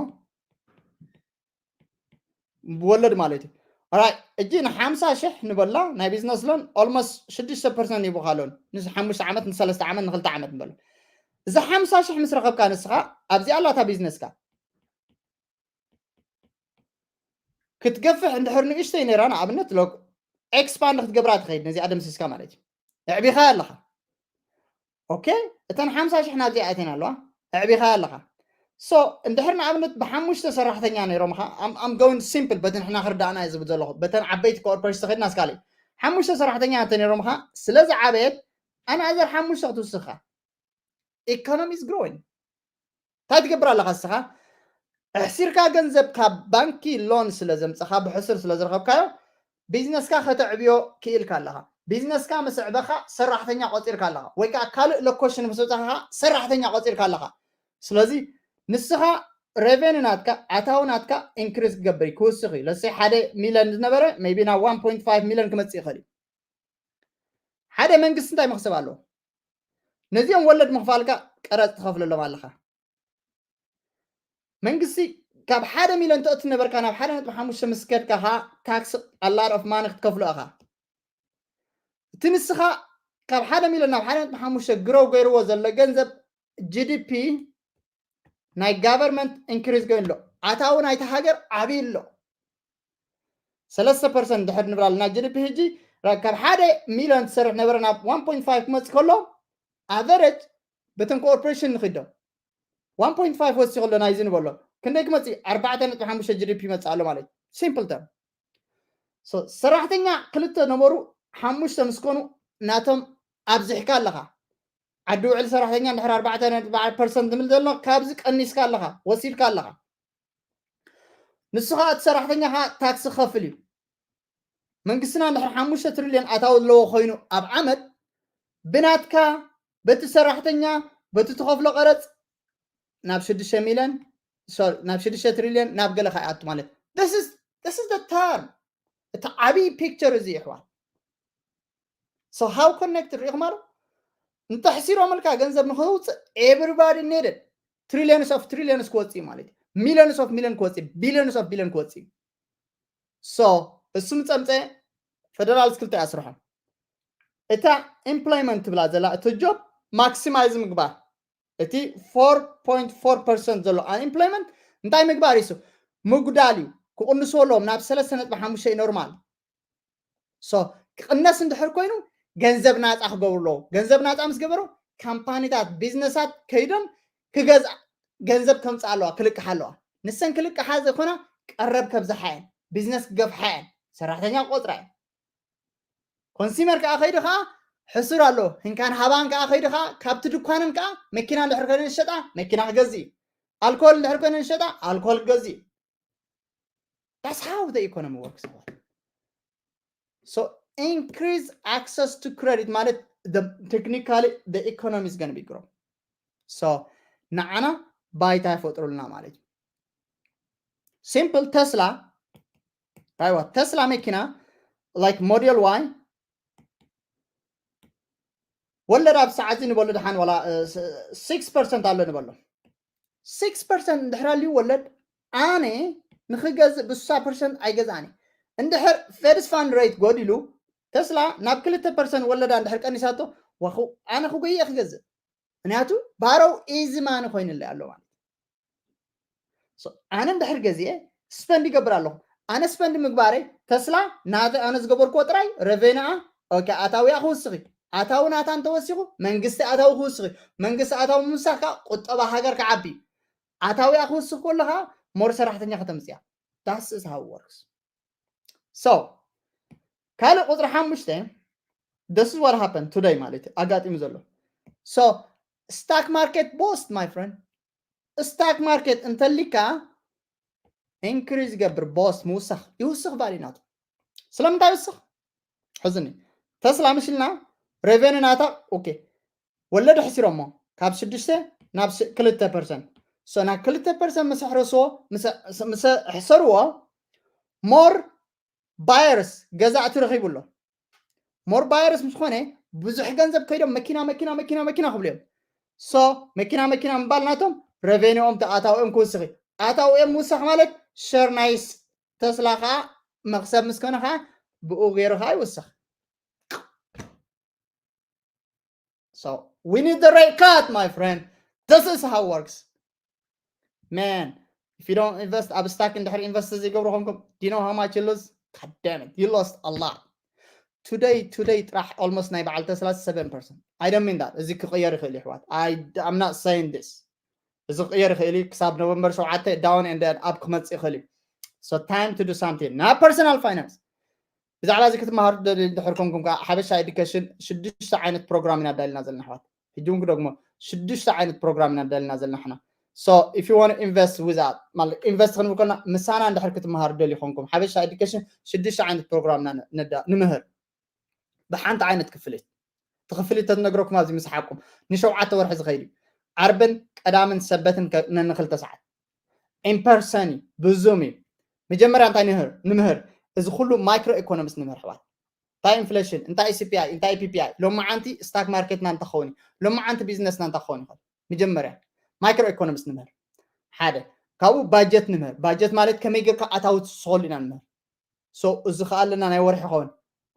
ብወለድ ማለት እዩ። ራይ እጂ ንሓምሳ ሽሕ ንበላ ናይ ቢዝነስ ሎን ኦልሞስት ሽዱሽተ ፐርሰንት ይቡኻ ሎን ንሓሙሽተ ዓመት ንሰለስተ ዓመት ንክልተ ዓመት ንበሎ። እዚ ሓምሳ ሽሕ ምስ ረኸብካ ንስኻ ኣብዚኣ ኣላታ ቢዝነስካ ክትገፍሕ እንድሕር ንእሽተይ ነይራ ንኣብነት ሎ ኤክስፓንድ ክትገብራ ትኸይድ ነዚኣ ደምሲስካ ማለት እዩ። ኣዕቢኻ ኣለኻ። ኦኬ፣ እተን ሓምሳ ሽሕ ናብዚኣ ኣትየን ኣለዋ። ኣዕቢኻ ኣለኻ። ሶ እንድሕር ንኣብነት ብሓሙሽተ ሰራሕተኛ ነይሮምኻ፣ ኣም ጎይንግ ሲምፕል በቲ ንሕና ክርዳእና እየ ዝብል ዘለኹ። በተን ዓበይቲ ኮርፖሬሽን ተኸድና ስካሊ ሓሙሽተ ሰራሕተኛ እንተ ነይሮምኻ ስለ ዝዓበየት ኣናዘር ሓሙሽተ ክትውስኻ ኢኮኖሚ ኢዝ ግሮዊንግ። እንታይ ትገብር ኣለኻ እስኻ? ኣሕሲርካ ገንዘብ ካብ ባንኪ ሎን ስለ ዘምፀኻ ብሕሱር ስለ ዝረኸብካዮ ቢዝነስካ ከተዕብዮ ክኢልካ ኣለኻ። ቢዝነስካ ምስ ኣዕበኻ ሰራሕተኛ ቆፂርካ ኣለኻ፣ ወይ ከዓ ካልእ ሎኬሽን ምስ ኣውፃኻ ሰራሕተኛ ቆፂርካ ኣለኻ። ስለዚ ንስኻ ሬቨኒ ናትካ ኣታዊ ናትካ ኢንክሪዝ ክገብር እዩ፣ ክውስኽ እዩ። ለሰይ ሓደ ሚሊዮን ዝነበረ ሜይ ቢ ናብ ዋን ፖይንት ፋይቭ ሚሊዮን ክመፅእ ይኽእል እዩ። ሓደ መንግስቲ እንታይ መኽሰብ ኣለዎ? ነዚኦም ወለድ ምኽፋልካ ቀረፅ ትኸፍለሎም ኣለኻ። መንግስቲ ካብ ሓደ ሚሊዮን ተእቱ ነበርካ ናብ ሓደ ነጥቢ ሓሙሽተ ምስ ከድካ ኸዓ ታክስ ኣላር ኦፍ ማኒ ክትከፍሎ ኢኻ። እቲ ንስኻ ካብ ሓደ ሚሊዮን ናብ ሓደ ነጥቢ ሓሙሽተ ግሮው ገይርዎ ዘሎ ገንዘብ ጂ ዲ ፒ ናይ ጋቨርንመንት ኢንክሪዝ ኮይኑ ኣሎ። ኣታዊ ናይቲ ሃገር ዓብዪ ኣሎ። ሰለስተ ፐርሰንት ድሕር ንብላ ኣለና ጂ ዲ ፒ ሕጂ ራ- ካብ ሓደ ሚሊዮን ትሰርሕ ነበረ ናብ ዋን ፖይንት ፋይቭ ክመፅእ ከሎ ኣቨሬጅ በተን ኮርፖሬሽን ንኽዶ ዋን ፖይንት ፋይቭ ወሲኹ ኣሎ ናይዚ ንበሎ ክንደይ ክመፅእ ኣርባዕተ ነጥቢ ሓሙሽተ ጂ ዲ ፒ ይመፅእ ኣሎ ማለት ሲምፕል ተርም። ሰራሕተኛ ክልተ ነበሩ ሓሙሽተ ምስ ኮኑ ናቶም ኣብዚሕካ ኣለኻ። ዓዲ ውዕል ሰራሕተኛ እንድሕር ኣርባዕተ ነጥቢ ኣርባዕተ ፐርሰንት ዝብል ዘሎ ካብዚ ቀኒስካ ኣለኻ፣ ወሲድካ ኣለኻ። ንሱ ኸዓ እቲ ሰራሕተኛ ኸዓ ታክሲ ክኸፍል እዩ። መንግስትና እንድሕር ሓሙሽተ ትሪልዮን ኣታዊ ዘለዎ ኮይኑ ኣብ ዓመት ብናትካ በቲ ሰራሕተኛ በቲ ትኸፍሎ ቀረፅ ናብ ሽዱሽተ ሚልዮን ሶሪ ናብ ሽዱሽተ ትሪልዮን ናብ ገለ ኸይኣቱ ማለት this is this is the term። እቲ ዓብዪ ፒክቸር እዚ ይሕዋት። So how connected ሪኢኹም ኣሎ እንተሕሲሮምልካ ገንዘብ ንኸውፅእ everybody needed trillions of trillions ክወፅእ ማለት እዩ። ሚሊዮንስ ኦፍ ሚሊዮን ክወፅእ ቢሊዮንስ ኦፍ ቢሊዮን ክወፅእ እዩ። So እሱ ምፀምፀ ፌደራል ስክልተ ኣስርሖም እታ ኢምፕሎይመንት ትብላ ዘላ እቲ ጆብ ማክሲማይዝ ምግባር እቲ ፎር ፖይንት ፎር ፐርሰንት ዘሎ ኣንኢምፕሎይመንት እንታይ ምግባር እዩ? ምጉዳል እዩ። ክቕንስዎ ኣለዎም ናብ ሰለስተ ነጥቢ ሓሙሽተ ኖርማል። ሶ ክቕነስ እንድሕር ኮይኑ ገንዘብ ናፃ ክገብሩ ኣለዎ። ገንዘብ ናፃ ምስ ገበሩ ካምፓኒታት ቢዝነሳት ከይዶም ክገዝኣ ገንዘብ ከምፅኣ ኣለዋ ክልቅሓ ኣለዋ። ንሰን ክልቅሓ ዘይኮና ቀረብ ከብዝሓ እየን፣ ቢዝነስ ክገፍሓ እየን፣ ሰራሕተኛ ክቆፅራ እየን። ኮንሱመር ከዓ ከይዱ ከዓ ሕሱር ኣሎ። ህንካን ሃባን ከዓ ከይዱ ከዓ ካብቲ ድኳነን ከዓ መኪና እንድሕር ኮይነን ዝሸጣ መኪና ክገዝእ እዩ። ኣልኮል እንድሕር ኮይነን ዝሸጣ ኣልኮል ክገዝእ እዩ። That's how the economy works. So increase access to credit ማለት technically the economy is going to be grow. So ንዓና ባይታ ይፈጥሩልና ማለት እዩ። ሲምፕል ተስላ ኣይዋ ተስላ መኪና like ሞዴል ዋይ ወለድ ኣብ ሰዓት እዚ ንበሉ ድሓን ዋላ ሲክስ ፐርሰንት ኣሎ ንበሎ። ሲክስ ፐርሰንት እንድሕር ኣልዩ ወለድ ኣነ ንኽገዝእ ብስሳ ፐርሰንት ኣይገዝኣን እየ። እንድሕር ፌድስ ፋንድ ሬት ጎዲሉ ተስላ ናብ ክልተ ፐርሰንት ወለዳ እንድሕር ቀኒሳቶ ዋኹ ኣነ ክጎይ እየ ክገዝእ። ምክንያቱ ባሮው ኢዚ ማኒ ኮይኑለ ኣሎ ማለት ኣነ እንድሕር ገዚኤ ስፐንድ ይገብር ኣለኹ። ኣነ ስፐንድ ምግባረይ ተስላ ናተይ ኣነ ዝገበርክዎ ጥራይ ረቬንኣ ኣታዊኣ ክውስኽ እዩ። ኣታዊ ናታ እንተወሲኹ መንግስቲ ኣታዊ ክውስኽ እዩ። መንግስቲ ኣታዊ ምውሳኽ ከዓ ቁጠባ ሃገር ክዓቢ እዩ። ኣታዊኣ ክውስኽ ከለኻ ሞር ሰራሕተኛ ከተምፅያ ዳስስ ሃው ወርክስ። So ካልእ ቁፅሪ ሓሙሽተ this is what happened today ማለት እዩ ኣጋጢሙ ዘሎ። So stock market boost my friend። ስታክ ማርኬት እንተሊካ ኢንክሪዝ ይገብር ቦስት ምውሳኽ ይውስኽ ቫሊ ናቱ። ስለምንታይ ይውስኽ? ሕዝኒ ተስላ ምሽ ኢልና ሬቨኒ ናታ ኦኬ ወለድ ኣሕሲሮሞ ካብ ሽዱሽተ ናብ ክልተ ፐርሰንት። So ናብ ክልተ ፐርሰንት ምስ ኣሕረስዎ ምስ ኣሕሰርዎ ሞር ባየርስ ገዛእቲ ረኺቡ ኣሎ። ሞር ባየርስ ምስ ኾነ ብዙሕ ገንዘብ ከይዶም መኪና መኪና መኪና መኪና ክብሉ እዮም። So መኪና መኪና ምባል ናቶም revenue ኦም ኣታዊኦም ክውስኽ እዩ። ኣታዊኦም ምውሳኽ ማለት ሸር ናይ ተስላ ከዓ መክሰብ ምስ ኮነ ከዓ ብኡ ገይሩ ከዓ ይውስኽ። So we need the rate cut, my friend. This is how it works. Man, if you don't invest ኣብ stock እንድሕር invest ዘይገብሩ ኮንኩም, do you know how much you lose? God damn it, you lost a lot. Today, today ጥራሕ almost ናይ በዓል ተስላ seven percent. I don't mean that. እዚ ክቕየር ይኽእል ይሕዋት። I, I'm not saying this. እዚ ክቕየር ይኽእል እዩ። ክሳብ ኖቨምበር ሸውዓተ down and then up ክመጽእ ይኽእል እዩ። So time to do something. Not personal finance. ብዛዕባ እዚ ክትመሃሩ ደሊ እንድሕር ኮንኩም ከዓ ሓበሻ ኤዱኬሽን ሽዱሽተ ዓይነት ፕሮግራም ኢና ዳልና ዘለና ኣሕዋት። ሕጂ እውን ክደግሞ ሽዱሽተ ዓይነት ፕሮግራም ኢና ዳልና ዘለና ሕና። So if you want to invest with us ማለት ኢንቨስት ክንብል ከለና ምሳና እንድሕር ክትመሃሩ ደሊ ኮንኩም ሓበሻ ኤዱኬሽን ሽዱሽተ ዓይነት ፕሮግራም ኢና ንምህር። ብሓንቲ ዓይነት ክፍሊት ትኽፍሊት ተትነግረኩም ኣብዚ ምስሓቅኩም ንሸውዓተ ወርሒ ዝኸይድ እዩ። ዓርብን ቀዳምን ሰበትን ነንክልተ ሰዓት ኢምፐርሰን እዩ፣ ብዙም እዩ። መጀመርያ እንታይ ንምህር? እዚ ኩሉ ማይክሮ ኢኮኖሚክስ ንምህር ኣሕዋት። እንታይ ኢንፍሌሽን፣ እንታይ CPI፣ እንታይ PPI፣ ሎማዓንቲ ስታክ ማርኬትና እንታይ ክኸውን እዩ፣ ሎማዓንቲ ቢዝነስና እንታይ ክኸውን ይኽእል። መጀመርያ ማይክሮ ኢኮኖሚክስ ንምህር ሓደ። ካብኡ ባጀት ንምህር። ባጀት ማለት ከመይ ጌርካ ኣታዊ ትስኸሉ ኢና ንምህር። So እዚ ከዓ ኣለና ናይ ወርሒ ይኸውን።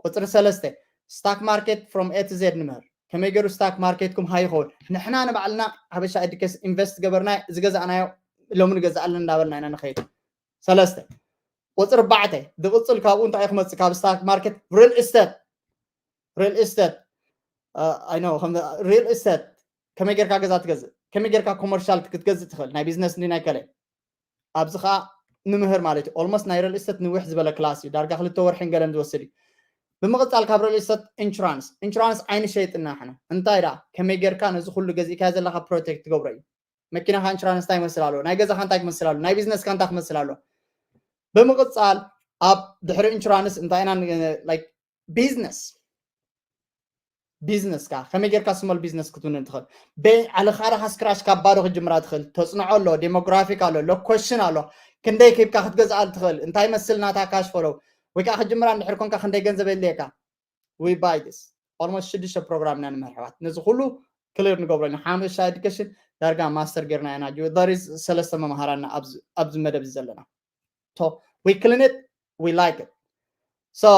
ቁፅሪ ሰለስተ ስታክ ማርኬት from A to Z ንምህር። ከመይ ገይሩ ስታክ ማርኬትኩም ሃይ ይኸውን? ንሕና ንባዕልና ሓበሻ ኤዱኬሽን ኢንቨስት ገበርና ዝገዛእናዮ ሎሚ ንገዛእ ኣለና እንዳበልና ኢና ንኸይድ። ሰለስተ ቁፅሪ ኣርባዕተ ዝቕፅል ካብኡ እንታይ ክመፅእ ካብ ስታክ ማርኬት ሪል ኢስቴት ሪል ኢስቴት ኣይ ኖ ሪል ኢስቴት ከመይ ጌርካ ገዛ ትገዝእ ከመይ ጌርካ ኮመርሻል ክትገዝእ ትኽእል ናይ ቢዝነስ እንዲ ናይ ከለ ኣብዚ ከዓ ንምህር ማለት እዩ። ኦልሞስት ናይ ሪል ኢስቴት ንውሕ ዝበለ ክላስ እዩ። ዳርጋ ክልተ ወርሒ ገለን ዝወስድ እዩ። ብምቕፃል ካብ ሪል ኢስቴት ኢንሹራንስ ኢንሹራንስ ኣይንሸይጥና ሕና እንታይ ዳ ከመይ ጌርካ ነዚ ኩሉ ገዚእካ ዘለካ ፕሮቴክት ትገብሮ እዩ። መኪናካ ኢንሹራንስ እንታይ ይመስል ኣሎ፣ ናይ ገዛካ እንታይ ክመስል ኣሎ፣ ናይ ቢዝነስካ እንታይ ክመስል ኣሎ። ብምቕፃል ኣብ ድሕሪ ኢንሹራንስ እንታይ ኢና ቢዝነስ ቢዝነስካ ከመይ ጌርካ ስሞል ቢዝነስ ክትውንን ትኽእል። በዓልኻ ዳኻ ስክራሽ ካብ ባዶ ክትጅምራ ትኽእል። ተፅንዖ ኣሎ፣ ዴሞግራፊክ ኣሎ፣ ሎኮሽን ኣሎ፣ ክንደይ ሂብካ ክትገዝኣሉ ትኽእል፣ እንታይ መስል ናታ ካሽ ፈሎው ወይ ከዓ ክትጅምራ እንድሕር ኮንካ ክንደይ ገንዘብ የድልየካ። We buy this almost ሽዱሽተ ፕሮግራም ኢና ንምህር ኣሕዋት። ነዚ ኩሉ ክሊር ንገብሮ ኢና። ሓሙሻ ኤዱኬሽን ዳርጋ ማስተር ጌርና ኢና። ዩ there is ሰለስተ መምሃራና ኣብዚ መደብ እዚ ዘለና። So we clean it, we like it. So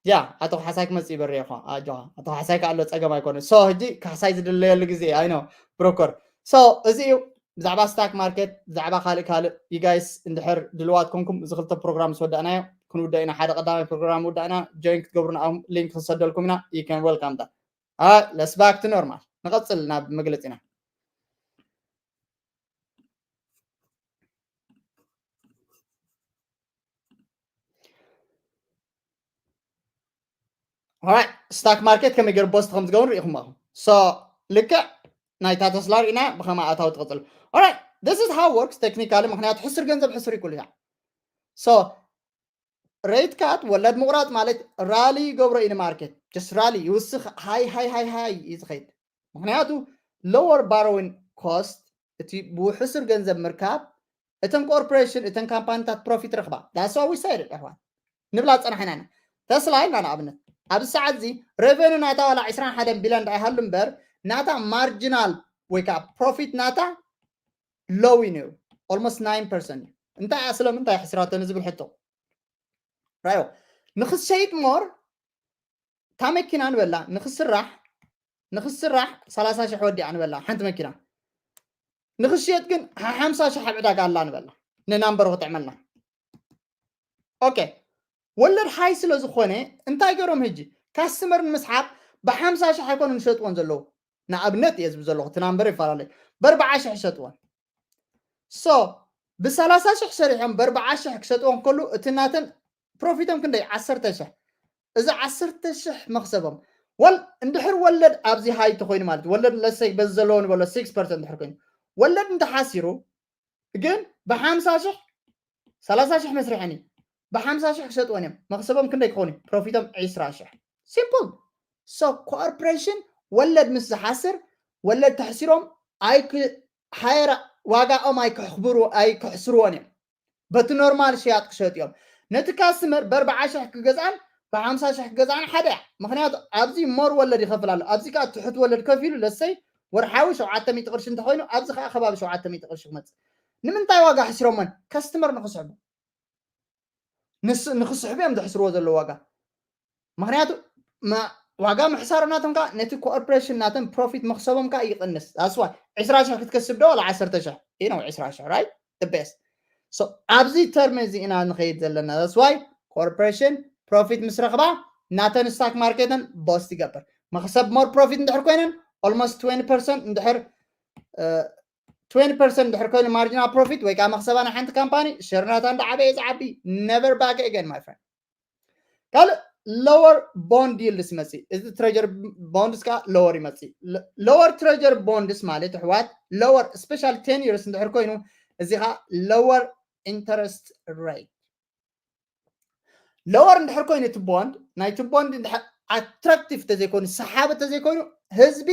yeah ኣቶ ካሕሳይ ክመፅእ ይበሪ ኢኻ ኣጆኻ ኣቶ ካሕሳይ ከዓ ኣሎ ፀገም ኣይኮነ so ሕጂ ካሕሳይ ዝድለየሉ ግዜ ኣይኖ ብሮከር so እዚ እዩ ብዛዕባ ስታክ ማርኬት ብዛዕባ ካልእ ካልእ you guys እንድሕር ድልዋት ኮንኩም እዚ ክልተ ፕሮግራም ምስ ወዳእናዮ ክንውዳእ ኢና ሓደ ቀዳማይ ፕሮግራም ውዳእና ጆይን ክትገብሩና ሊንክ ክንሰደልኩም ኢና you can welcome that let's back to normal ንቐፅል ናብ መግለፂና ስታክ ማርኬት ከመይ ገይሩ ቦስት ከም ዝገብሩ ርኢኹም ኣለኹም so ልክዕ ናይታ ተስላ ርኢና ብኸማ ኣታዊ ትቕፅል this is how works technically ምክንያቱ ሕሱር ገንዘብ ሕሱር ይኩሉ እያ so ሬት ካት ወለድ ምቑራፅ ማለት ራሊ ይገብሮ እዩ ንማርኬት just ራሊ ይውስኽ ሃይ ሃይ ሃይ ሃይ እዩ ዝኸይድ ምክንያቱ lower borrowing cost እቲ ብውሕሱር ገንዘብ ምርካብ እተን ኮርፖሬሽን እተን ካምፓኒታት ፕሮፊት ረኽባ that's what we said ኣሕዋት ንብላ ፀናሕና ኢና ተስላ ኢልና ንኣብነት ኣብዚ ሰዓት እዚ ሬቨኑ ናታ ዋላ ዕስራን ሓደን ቢልዮን ዳኣ ይሃሉ እምበር ናታ ማርጂናል ወይ ከዓ ፕሮፊት ናታ ሎው እዩ ነይሩ almost nine percent እዩ እንታይ እያ ስለምንታይ ሕስራቶ ንዝብል ሕቶ ራዮ ንክትሸይጥ ሞር እታ መኪና ንበላ ንክስራሕ ንክስራሕ ሰላሳ ሽሕ ወዲኣ ንበላ ሓንቲ መኪና ንክሽየጥ ግን ሓምሳ ሽሕ ኣብ ዕዳጋ ኣላ ንበላ ንናምበሩ ክጥዕመልና ኦኬ ወለድ ሃይ ስለ ዝኾነ እንታይ ገይሮም ህጂ ካስተመር ንምስሓብ ብሓምሳ ሽሕ ኣይኮኑ ንሸጥዎን ዘለዉ ንኣብነት እየ ዝብል ዘለኹ እቲ ናምበር ይፈላለዩ ብኣርባዓ ሽሕ ይሸጥዎን so ብሰላሳ ሽሕ ሰሪሖም ብኣርባዓ ሽሕ ክሸጥዎ እንከሉ እቲ ናተን ፕሮፊቶም ክንደይ ዓሰርተ ሽሕ እዚ ዓሰርተ ሽሕ መኽሰቦም ወል እንድሕር ወለድ ኣብዚ ሃይ ተኮይኑ ማለት ወለድ ለሰይ በዚ ዘለዎ ንበሎ six percent እንድሕር ኮይኑ ወለድ እንተሓሲሩ ግን ብሓምሳ ሽሕ ሰላሳ ሽሕ መስርሐን እዩ ብሓምሳ ሽሕ ክሸጥዎን እዮም መኽሰቦም ክንደይ ክኾኑ ፕሮፊቶም ዕስራ ሽሕ simple so ኮርፖሬሽን ወለድ ምስ ዝሓስር ወለድ ተሕሲሮም ኣይክ ሃየራ ዋጋኦም ኣይክሕብሩ ኣይክሕስርዎን እዮም በቲ ኖርማል ሽያጥ ክሸጡ እዮም ነቲ ካስተመር በኣርባዓ ሽሕ ክገዝኣን ብሓምሳ ሽሕ ክገዝኣን ሓደ እያ ምክንያቱ ኣብዚ ሞር ወለድ ይኸፍል ኣሎ ኣብዚ ከዓ ትሑት ወለድ ከፊሉ ለሰይ ወርሓዊ ሸውዓተ ሚእቲ ቅርሺ እንተኮይኑ ኣብዚ ከዓ ከባቢ ሸውዓተ ሚእቲ ቅርሺ ክመፅእ። ንምንታይ ዋጋ ሕሲሮመን? ከስትመር ንክስሕቡ ንክስሕቡ እዮም ዘሕስርዎ ዘለዉ ዋጋ። ምክንያቱ ዋጋ ምሕሳር ናቶም ከዓ ነቲ ኮርፖሬሽን ናቶም ፕሮፊት መክሰቦም ከዓ ይቅንስ። ኣስዋ ዕስራ ሽሕ ክትከስብ ዶ ዋላ ዓሰርተ ሽሕ? ኢኖ ዕስራ ሽሕ right? The best. So ኣብዚ ተርም እዚ ኢና ንኸይድ ዘለና። That's why ኮርፖሬሽን ፕሮፊት ምስ ረኽባ ናተን ስታክ ማርኬተን ቦስት ይገብር። መክሰብ ሞር ፕሮፊት እንድሕር ኮይነን almost twenty percent እንድሕር twenty percent እንድሕር ኮይኑ ማርጂናል ፕሮፊት ወይ ከዓ መክሰባ ናይ ሓንቲ ካምፓኒ ሸር ናታ እንዳዓበየ ዝዓቢ never back again my friend። ካልእ lower bond yield ይመፅእ። እዚ ትሬጀር ቦንድስ ከዓ lower ይመፅእ። Lower treasury bonds ማለት ኣሕዋት lower special ten years እንድሕር ኮይኑ እዚ ከዓ lower interest rate። Lower እንድሕር ኮይኑ እቲ ቦንድ ናይቲ ቦንድ ኣትራክቲቭ ተዘይኮይኑ ሰሓቢ ተዘይኮይኑ ህዝቢ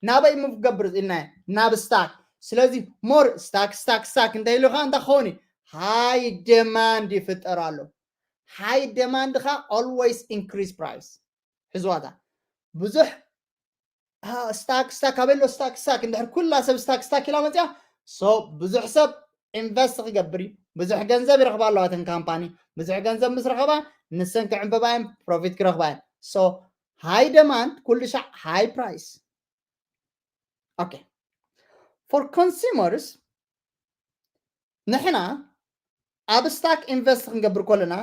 ናበይ ምገብር ኢልና ናብ ስታክ። ስለዚ ሞር ስታክ ስታክ ስታክ እንታይ ኢሉ ከዓ እንታይ ክኸውን high demand ይፍጠር ኣሎ። High demand ከዓ always increase price። ሕዝዋታ ብዙሕ ስታክ ስታክ ኣበሎ ስታክ ስታክ እንድሕር ኩላ ሰብ ስታክ ስታክ ኢላ መፅያ። So ብዙሕ ሰብ ኢንቨስት ክገብር እዩ። ብዙሕ ገንዘብ ይረኽባ ኣለዋ እተን ካምፓኒ። ብዙሕ ገንዘብ ምስ ረኸባ ንሰን ክዕንበባ እየን፣ ፕሮፊት ክረኽባ እየን። So high demand ኩሉ ሻዕ high price። Okay, for consumers ንሕና ኣብ ስታክ ኢንቨስት ክንገብር ከለና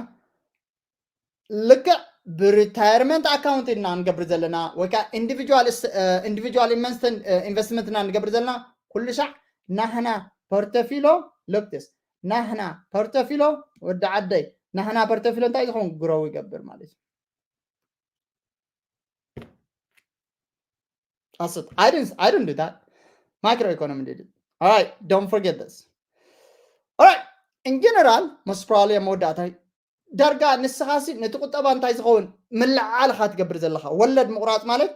ልክዕ ብሪታየርመንት ኣካውንት ኢና ንገብር ዘለና ወይ ከዓ ኢንዲቪጁዋል ኢንዲቪጁዋል ኢንቨስትመንት ኢና ንገብር ዘለና። ኩሉ ሻዕ ናህና ፖርተፊሎ ሎክትስ ናህና ፖርተፊሎ ወዲ ዓደይ ናህና ፖርተፊሎ እንታይ ዝኸውን ግሮው ይገብር ማለት እዩ። ኣስት I didn't I didn't do that. Macro economy did it. All right, don't forget this. All right, in general most probably ኣብ መወዳእታ ዳርጋ ንስኻሲ ነቲ ቁጠባ እንታይ ዝኸውን ምልዓል ኢኻ ትገብር ዘለኻ። ወለድ ምቑራፅ ማለት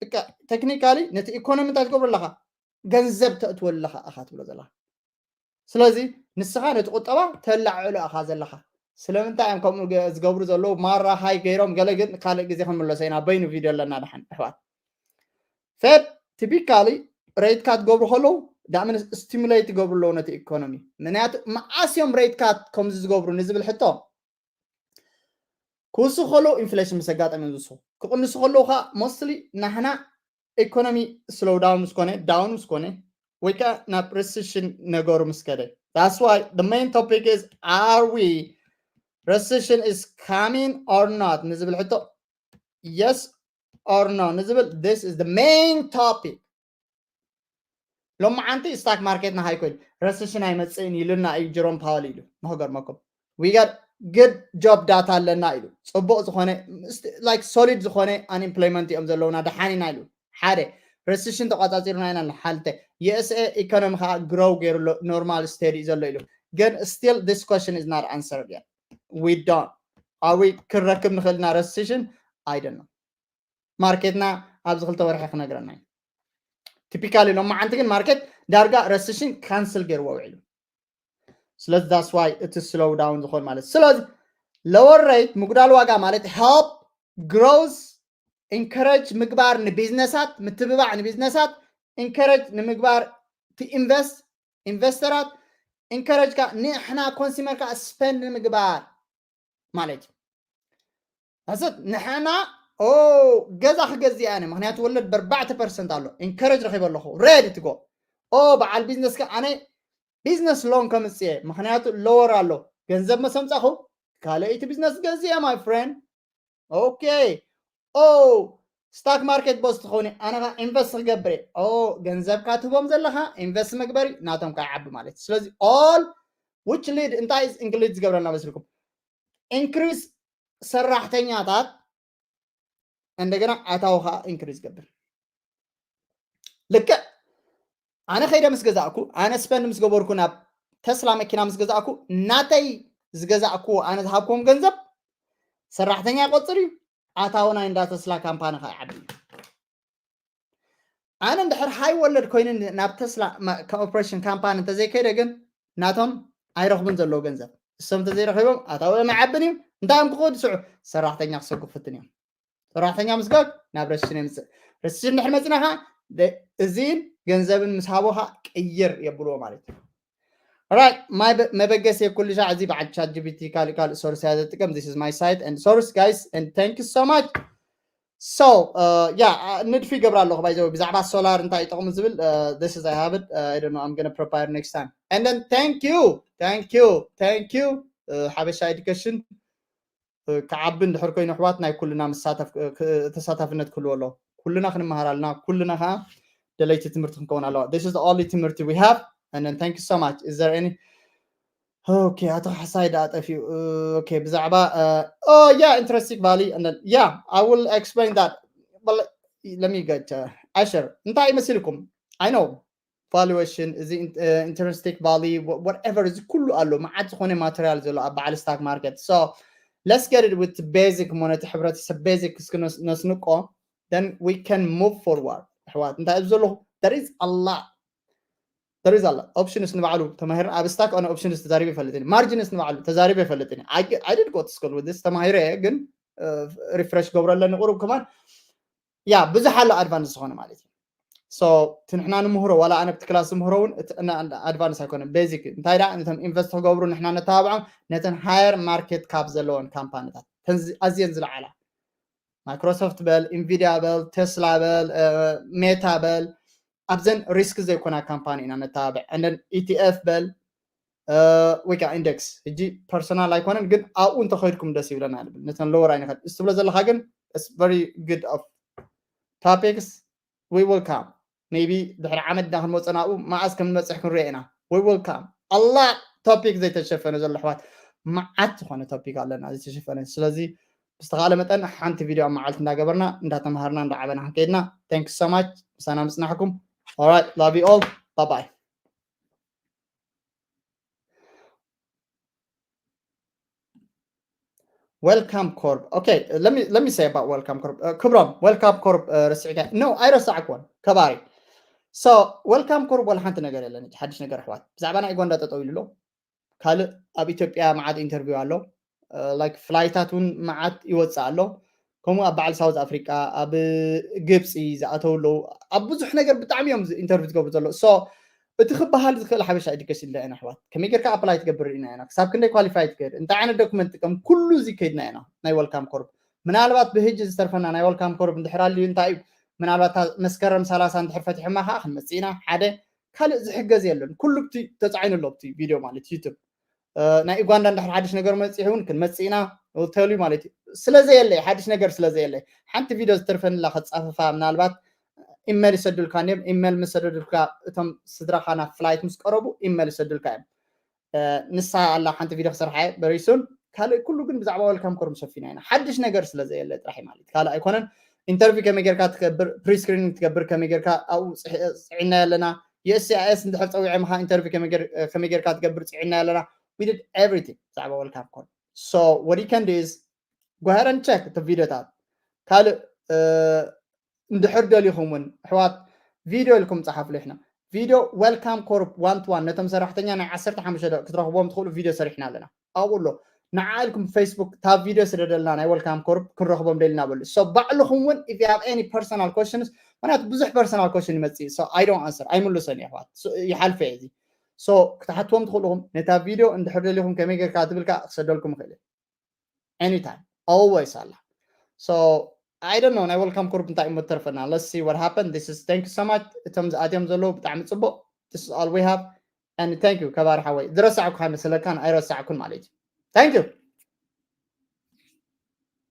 በቃ ቴክኒካሊ ነቲ ኢኮኖሚ እንታይ ትገብሩ ኣለኻ? ገንዘብ ተእትወሉ ኣለኻ ኢኻ ትብሎ ዘለኻ። ስለዚ ንስኻ ነቲ ቁጠባ ተላዕዕሎ ኢኻ ዘለኻ። ስለምንታይ እዮም ከምኡ ዝገብሩ ዘለዉ? ማራ ሃይ ገይሮም ገለ ግን ካልእ ግዜ ክንምለሶ ኢና። በይኑ ቪድዮ ኣለና ደሓን ኣሕዋት። ፌድ ቲፒካሊ ሬት ካት ክገብሩ ከለዉ ዳእምን ስቲሙሌት ይገብሩ ኣለዉ ነቲ ኢኮኖሚ። ምክንያቱ መዓስ እዮም ሬት ካት ከምዚ ዝገብሩ ንዝብል ሕቶ ክውስኹ ከለዉ ኢንፍሌሽን ምስ ኣጋጠመ ዝውስኹ፣ ክቕንሱ ከለዉ ከዓ ሞስትሊ ናህና ኢኮኖሚ ስሎው ዳውን ምስ ኮነ ዳውን ምስ ኮነ ወይ ከዓ ናብ ሪሴሽን ነገሩ ምስ ከደ። That's why the main topic is are we recession is coming or not ንዝብል ሕቶ yes or no ንዝብል this is the main topic። ሎማዓንቲ ስታክ ማርኬትና ሃይ ኮይኑ ረሰሽን ኣይመፅእን ኢሉና እዩ ጀሮም ፓወል ኢሉ። ንክገርመኩም we got good job data ኣለና ኢሉ። ፅቡቅ ዝኮነ like solid ዝኮነ unemployment እዮም ዘለውና ደሓን ኢና ኢሉ። ሓደ ረሰሽን ተቋፃፂርና ኢና ሓልተ USA ኢኮኖሚ ከዓ ግሮው ገይሩ ኣሎ ኖርማል ስቴዲ ዘሎ ኢሉ። ግን still this question is not answered yet. We don't are we ክንረክብ ንክእል ኢና ረሰሽን? I don't know። ማርኬትና ኣብዚ ክልተ ወርሒ ክነግረና እዩ። ቲፒካሊ ሎማዓንቲ ግን ማርኬት ዳርጋ ረሰሽን ካንስል ገይርዎ ውዒሉ። ስለዚ that's why እቲ ስሎው ዳውን ዝኮን ማለት ስለዚ lower rate ምጉዳል ዋጋ ማለት help growth encourage ምግባር ንቢዝነሳት ምትብባዕ ንቢዝነሳት encourage ንምግባር to invest ኢንቨስተራት encourage ካ ንሕና ኮንሱመር ካ ስፐንድ ንምግባር ማለት እዩ። ኣሰት ንሕና ኦ ገዛ ክገዝእ ኣነ ምክንያቱ ወለድ በርባዕተ ፐርሰንት ኣሎ encourage ረኺበ ኣለኹ ready to go። ኦ በዓል ቢዝነስ ካ ኣነ ቢዝነስ ሎን ከምፅእ እየ ምክንያቱ lower ኣሎ ገንዘብ መሰምፃኹ ካልኣይቲ ቢዝነስ ገዝእ እየ my friend። Okay ኦ ስታክ ማርኬት ቦስ ትኾኒ ኣነ ካ ኢንቨስት ክገብር እየ። ኦ ገንዘብካ ትህቦም ዘለካ ኢንቨስት መግበሪ ናቶም ካ ይዓቢ ማለት እዩ። ስለዚ all which lead እንታይ include ዝገብረና መስልኩም? ኢንክሪዝ ሰራሕተኛታት እንደገና ኣታዊ ከዓ ኢንክሪዝ ገብር። ልክዕ ኣነ ከይደ ምስ ገዛእኩ ኣነ ስፐንድ ምስ ገበርኩ ናብ ተስላ መኪና ምስ ገዛእኩ ናተይ ዝገዛእኩዎ ኣነ ዝሃብኩም ገንዘብ ሰራሕተኛ ይቆፅር እዩ። ኣታዊ ናይ እንዳ ተስላ ካምፓኒ ከዓ ይዓቢ እዩ። ኣነ እንድሕር ሃይ ወለድ ኮይኑ ናብ ተስላ ኮርፖሬሽን ካምፓኒ እንተዘይከይደ ግን ናቶም ኣይረኽቡን ዘለዉ ገንዘብ እሶም እንተዘይረኺቦም ኣታዊ መዓብን እዩ። እንታይ እዮም ክኽዱ ስዑ ሰራሕተኛ ክሰጉፍትን እዮም። ሰራሕተኛ ምስጋግ ናብ ረስሽን የምፅእ። ረስሽን እንድሕር መፅና ከዓ እዚን ገንዘብን ምስ ሃቦኻ ቅይር የብልዎ ማለት እዩ። Right, my መበገሲ ኩሉ ሻዕ እዚ በዓል ቻት ጂ ፒ ቲ ካልእ ካልእ ሶርስ እያ ዝጥቀም። This is my site and source, guys, and thank you so much. So, yeah, ንድፊ ይገብር ኣለኹ። By the way, ብዛዕባ ሶላር እንታይ ይጠቕሙ ዝብል፣ this is, I have it. I don't know, I'm gonna prepare next time. And then thank you, thank you, thank you, ሓበሻ ኤዱኬሽን ክዓቢ እንድሕር ኮይኑ ኣሕዋት ናይ ኩልና ተሳታፍነት ክህልዎ ኣሎ። ኩልና ክንመሃር ኣለና። ኩልና ከዓ ደለይቲ ትምህርቲ ክንከውን ኣለዋ። This is the only ትምህርቲ we have. And then thank you so much. Is there any? Okay, ኣቶ ሓሳይ ደኣ ጠፊኡ። Okay, ብዛዕባ yeah, intrinsic value, and then yeah, I will explain that. But let me get Asher. እንታይ ይመስልኩም? I know valuation እዚ intrinsic value, whatever፣ እዚ ኩሉ ኣሎ። መዓት ዝኾነ ማቴሪያል ዘሎ ኣብ በዓል ስታክ ማርኬት። So let's get it with basic እሞ ነቲ ሕብረተሰብ ቤዚክ እስኪ ነስንቆ፣ then we can move forward። ኣሕዋት እንታይ ኣብዚ ዘለኹ? There is a lot, there is a lot. Options ንባዕሉ ተማሂርና ኣብ ስታክ ኣነ options ተዛሪበ ይፈልጥኒ፣ ማርጂንስ ንባዕሉ ተዛሪበ ይፈልጥኒ። I did go to school with this፣ ተማሂረ እየ፣ ግን ሪፍሬሽ ገብሮ ኣለኒ ቁሩብ ከማን። ያ ብዙሕ ኣሎ ኣድቫንስ ዝኾነ ማለት እዩ። So እቲ ንሕና ንምህሮ ዋላ ኣነ ኣብቲ ክላስ ዝምህሮ እውን ኣድቫንስ ኣይኮነን፣ ቤዚክ። እንታይ ደኣ ነቶም ኢንቨስት ክገብሩ ንሕና ነተባብዖም፣ ነተን ሃየር ማርኬት ካፕ ዘለወን ካምፓኒታት፣ ኣዝየን ዝለዓላ፣ ማይክሮሶፍት በል፣ ኢንቪዲያ በል፣ ቴስላ በል፣ ሜታ በል፣ ኣብዘን ሪስክ ዘይኮና ካምፓኒ ኢና ነተባብዕ። And then ኢቲኤፍ በል ወይ ከዓ ኢንደክስ፣ ሕጂ ፐርሶናል ኣይኮነን፣ ግን ኣብኡ እንተኸይድኩም ደስ ይብለና ንብል። ነተን ሎወር ኣይንኸድ። እዚ ትብሎ ዘለኻ ግን very good of topics. We will come, maybe ድሕሪ ዓመት ዳ ክንመፅእ ናብኡ፣ መዓዝ ከም ንመፅሕ ክንሪኦ ኢና። We will come. A lot ቶፒክ ዘይተሸፈነ ዘሎ ኣሕዋት፣ መዓት ዝኾነ ቶፒክ ኣለና ዘይተሸፈነ። ስለዚ ብዝተኻለ መጠን ሓንቲ ቪድዮ ኣብ መዓልቲ እንዳገበርና እንዳተምሃርና እንዳዓበና ክንከይድና። Thank you so much። ምሳና ምፅናሕኩም። All right, love you all. Bye bye. Welcome Corp. Okay, let me let me say about Welcome Corp. ክብሮም፣ Welcome Corp ረሲዕካ? No, ኣይረሳዕኩዎን ከባሪ። So Welcome Corp ወላ ሓንቲ ነገር የለን። ሓድሽ ነገር ኣሕዋት፣ ብዛዕባ ናይ ኡጋንዳ ጠጠው ኢሉ ኣሎ። ካልእ ኣብ ኢትዮጵያ መዓት ኢንተርቪው ኣሎ። ላይክ ፍላይታት እውን መዓት ይወፅእ ኣሎ። ከምኡ ኣብ በዓል ሳውዝ ኣፍሪቃ፣ ኣብ ግብፂ ዝኣተው ኣለዉ። ኣብ ብዙሕ ነገር ብጣዕሚ እዮም ኢንተርቪው ዝገብሩ ዘለዉ። So እቲ ክበሃል ዝኽእል ሓበሻ ኤዱኬሽን ኢና ኣሕዋት። ከመይ ጌርካ ኣፕላይ ትገብር ኢና ኢና፣ ክሳብ ክንደይ ኳሊፋይ ትገብር፣ እንታይ ዓይነት ዶክመንት ጥቀም፣ ኩሉ እዚ ከይድና ኢና ናይ ወልካም ኮርፕ። ምናልባት ብህጂ ዝተርፈና ናይ ወልካም ኮርፕ እንድሕር ኣልዩ እንታይ እዩ፣ ምናልባት መስከረም ሰላሳ እንድሕር ፈቲሖማ ከዓ ክንመፅእ ኢና። ሓደ ካልእ ዝሕገዝ የለን። ኩሉ ብቲ ተፃዒኑ ኣሎ፣ ብቲ ቪድዮ ማለት ዩቱብ። ናይ ኡጋንዳ እንድሕር ሓድሽ ነገር መፂሑ እውን ክንመፅእ ኢና። ተልዩ ማለት እዩ። ስለዘየለይ፣ ሓድሽ ነገር ስለዘየለይ፣ ሓንቲ ቪድዮ ዝተርፈንላ ከፃፍፋ፣ ምናልባት ኢሜል ይሰዱልካ እንዲዮም። ኢሜል ምስ ሰደዱልካ፣ እቶም ስድራኻ ናብ ፍላይት ምስ ቀረቡ ኢሜል ይሰዱልካ እዮም። ንሳ ኣላ ሓንቲ ቪድዮ ክሰርሓ በሪሱን። ካልእ ኩሉ ግን ብዛዕባ ወልካም ኮርም ሸፊና ኢና። ሓድሽ ነገር ስለዘየለ ጥራሕ ማለት ካልእ ኣይኮነን። ኢንተርቪው ከመይ ጌርካ ትገብር፣ ፕሪስክሪኒንግ ትገብር ከመይ ጌርካ ኣብኡ ፅዒና ኣለና። ዩ ኤስ ሲ ኣይ ኤስ እንድሕር ፀዊዖምኻ ኢንተርቪው ከመይ ጌርካ ትገብር ፅዒና ኣለና። We did everything ብዛዕባ ወልካም ኮርም። So what you can do is go ahead and check the ቪድዮታት። ካልእ እንድሕር ደሊኹም እውን ኣሕዋት ቪድዮ ኢልኩም ፀሓፉ። ሌሕና ቪድዮ ወልካም ኮርፕ ዋን ቱ ዋን ነቶም ሰራሕተኛ ናይ ዓሰርተ ሓሙሽተ ደቂ ክትረኽቦም ትኽእሉ ቪድዮ ሰሪሕና ኣለና። ኣብኡ ኣሎ። ንዓ ኢልኩም ፌስቡክ ታብ ቪድዮ ስደደልና ናይ ወልካም ኮርፕ ክንረኽቦም ደልና በሉ። So ባዕልኹም እውን if you have any personal questions፣ ምክንያቱ ብዙሕ personal question ይመፅእ። So I don't answer፣ ኣይምልሶን እየ ኣሕዋት። ይሓልፈ እዚ። So ክትሓትዎም ትኽእሉ ኢኹም። ነታ ቪድዮ እንድሕር ደሊኹም ከመይ ጌርካ ትብል ከዓ ክሰደልኩም ይኽእል እየ። Anytime, always ኣላ። So I don't know ናይ ወልካም ኮርፕ እንታይ እሞ ተርፈና። Let's see what happened. This is, thank you so much። እቶም ዝኣትዮም ዘለዉ ብጣዕሚ ፅቡቅ። This is all we have and thank you ከባሪ ሓወይ። ዝረሳዕኩ ከይመስለካን ኣይረሳዕኩን ማለት እዩ። Thank you።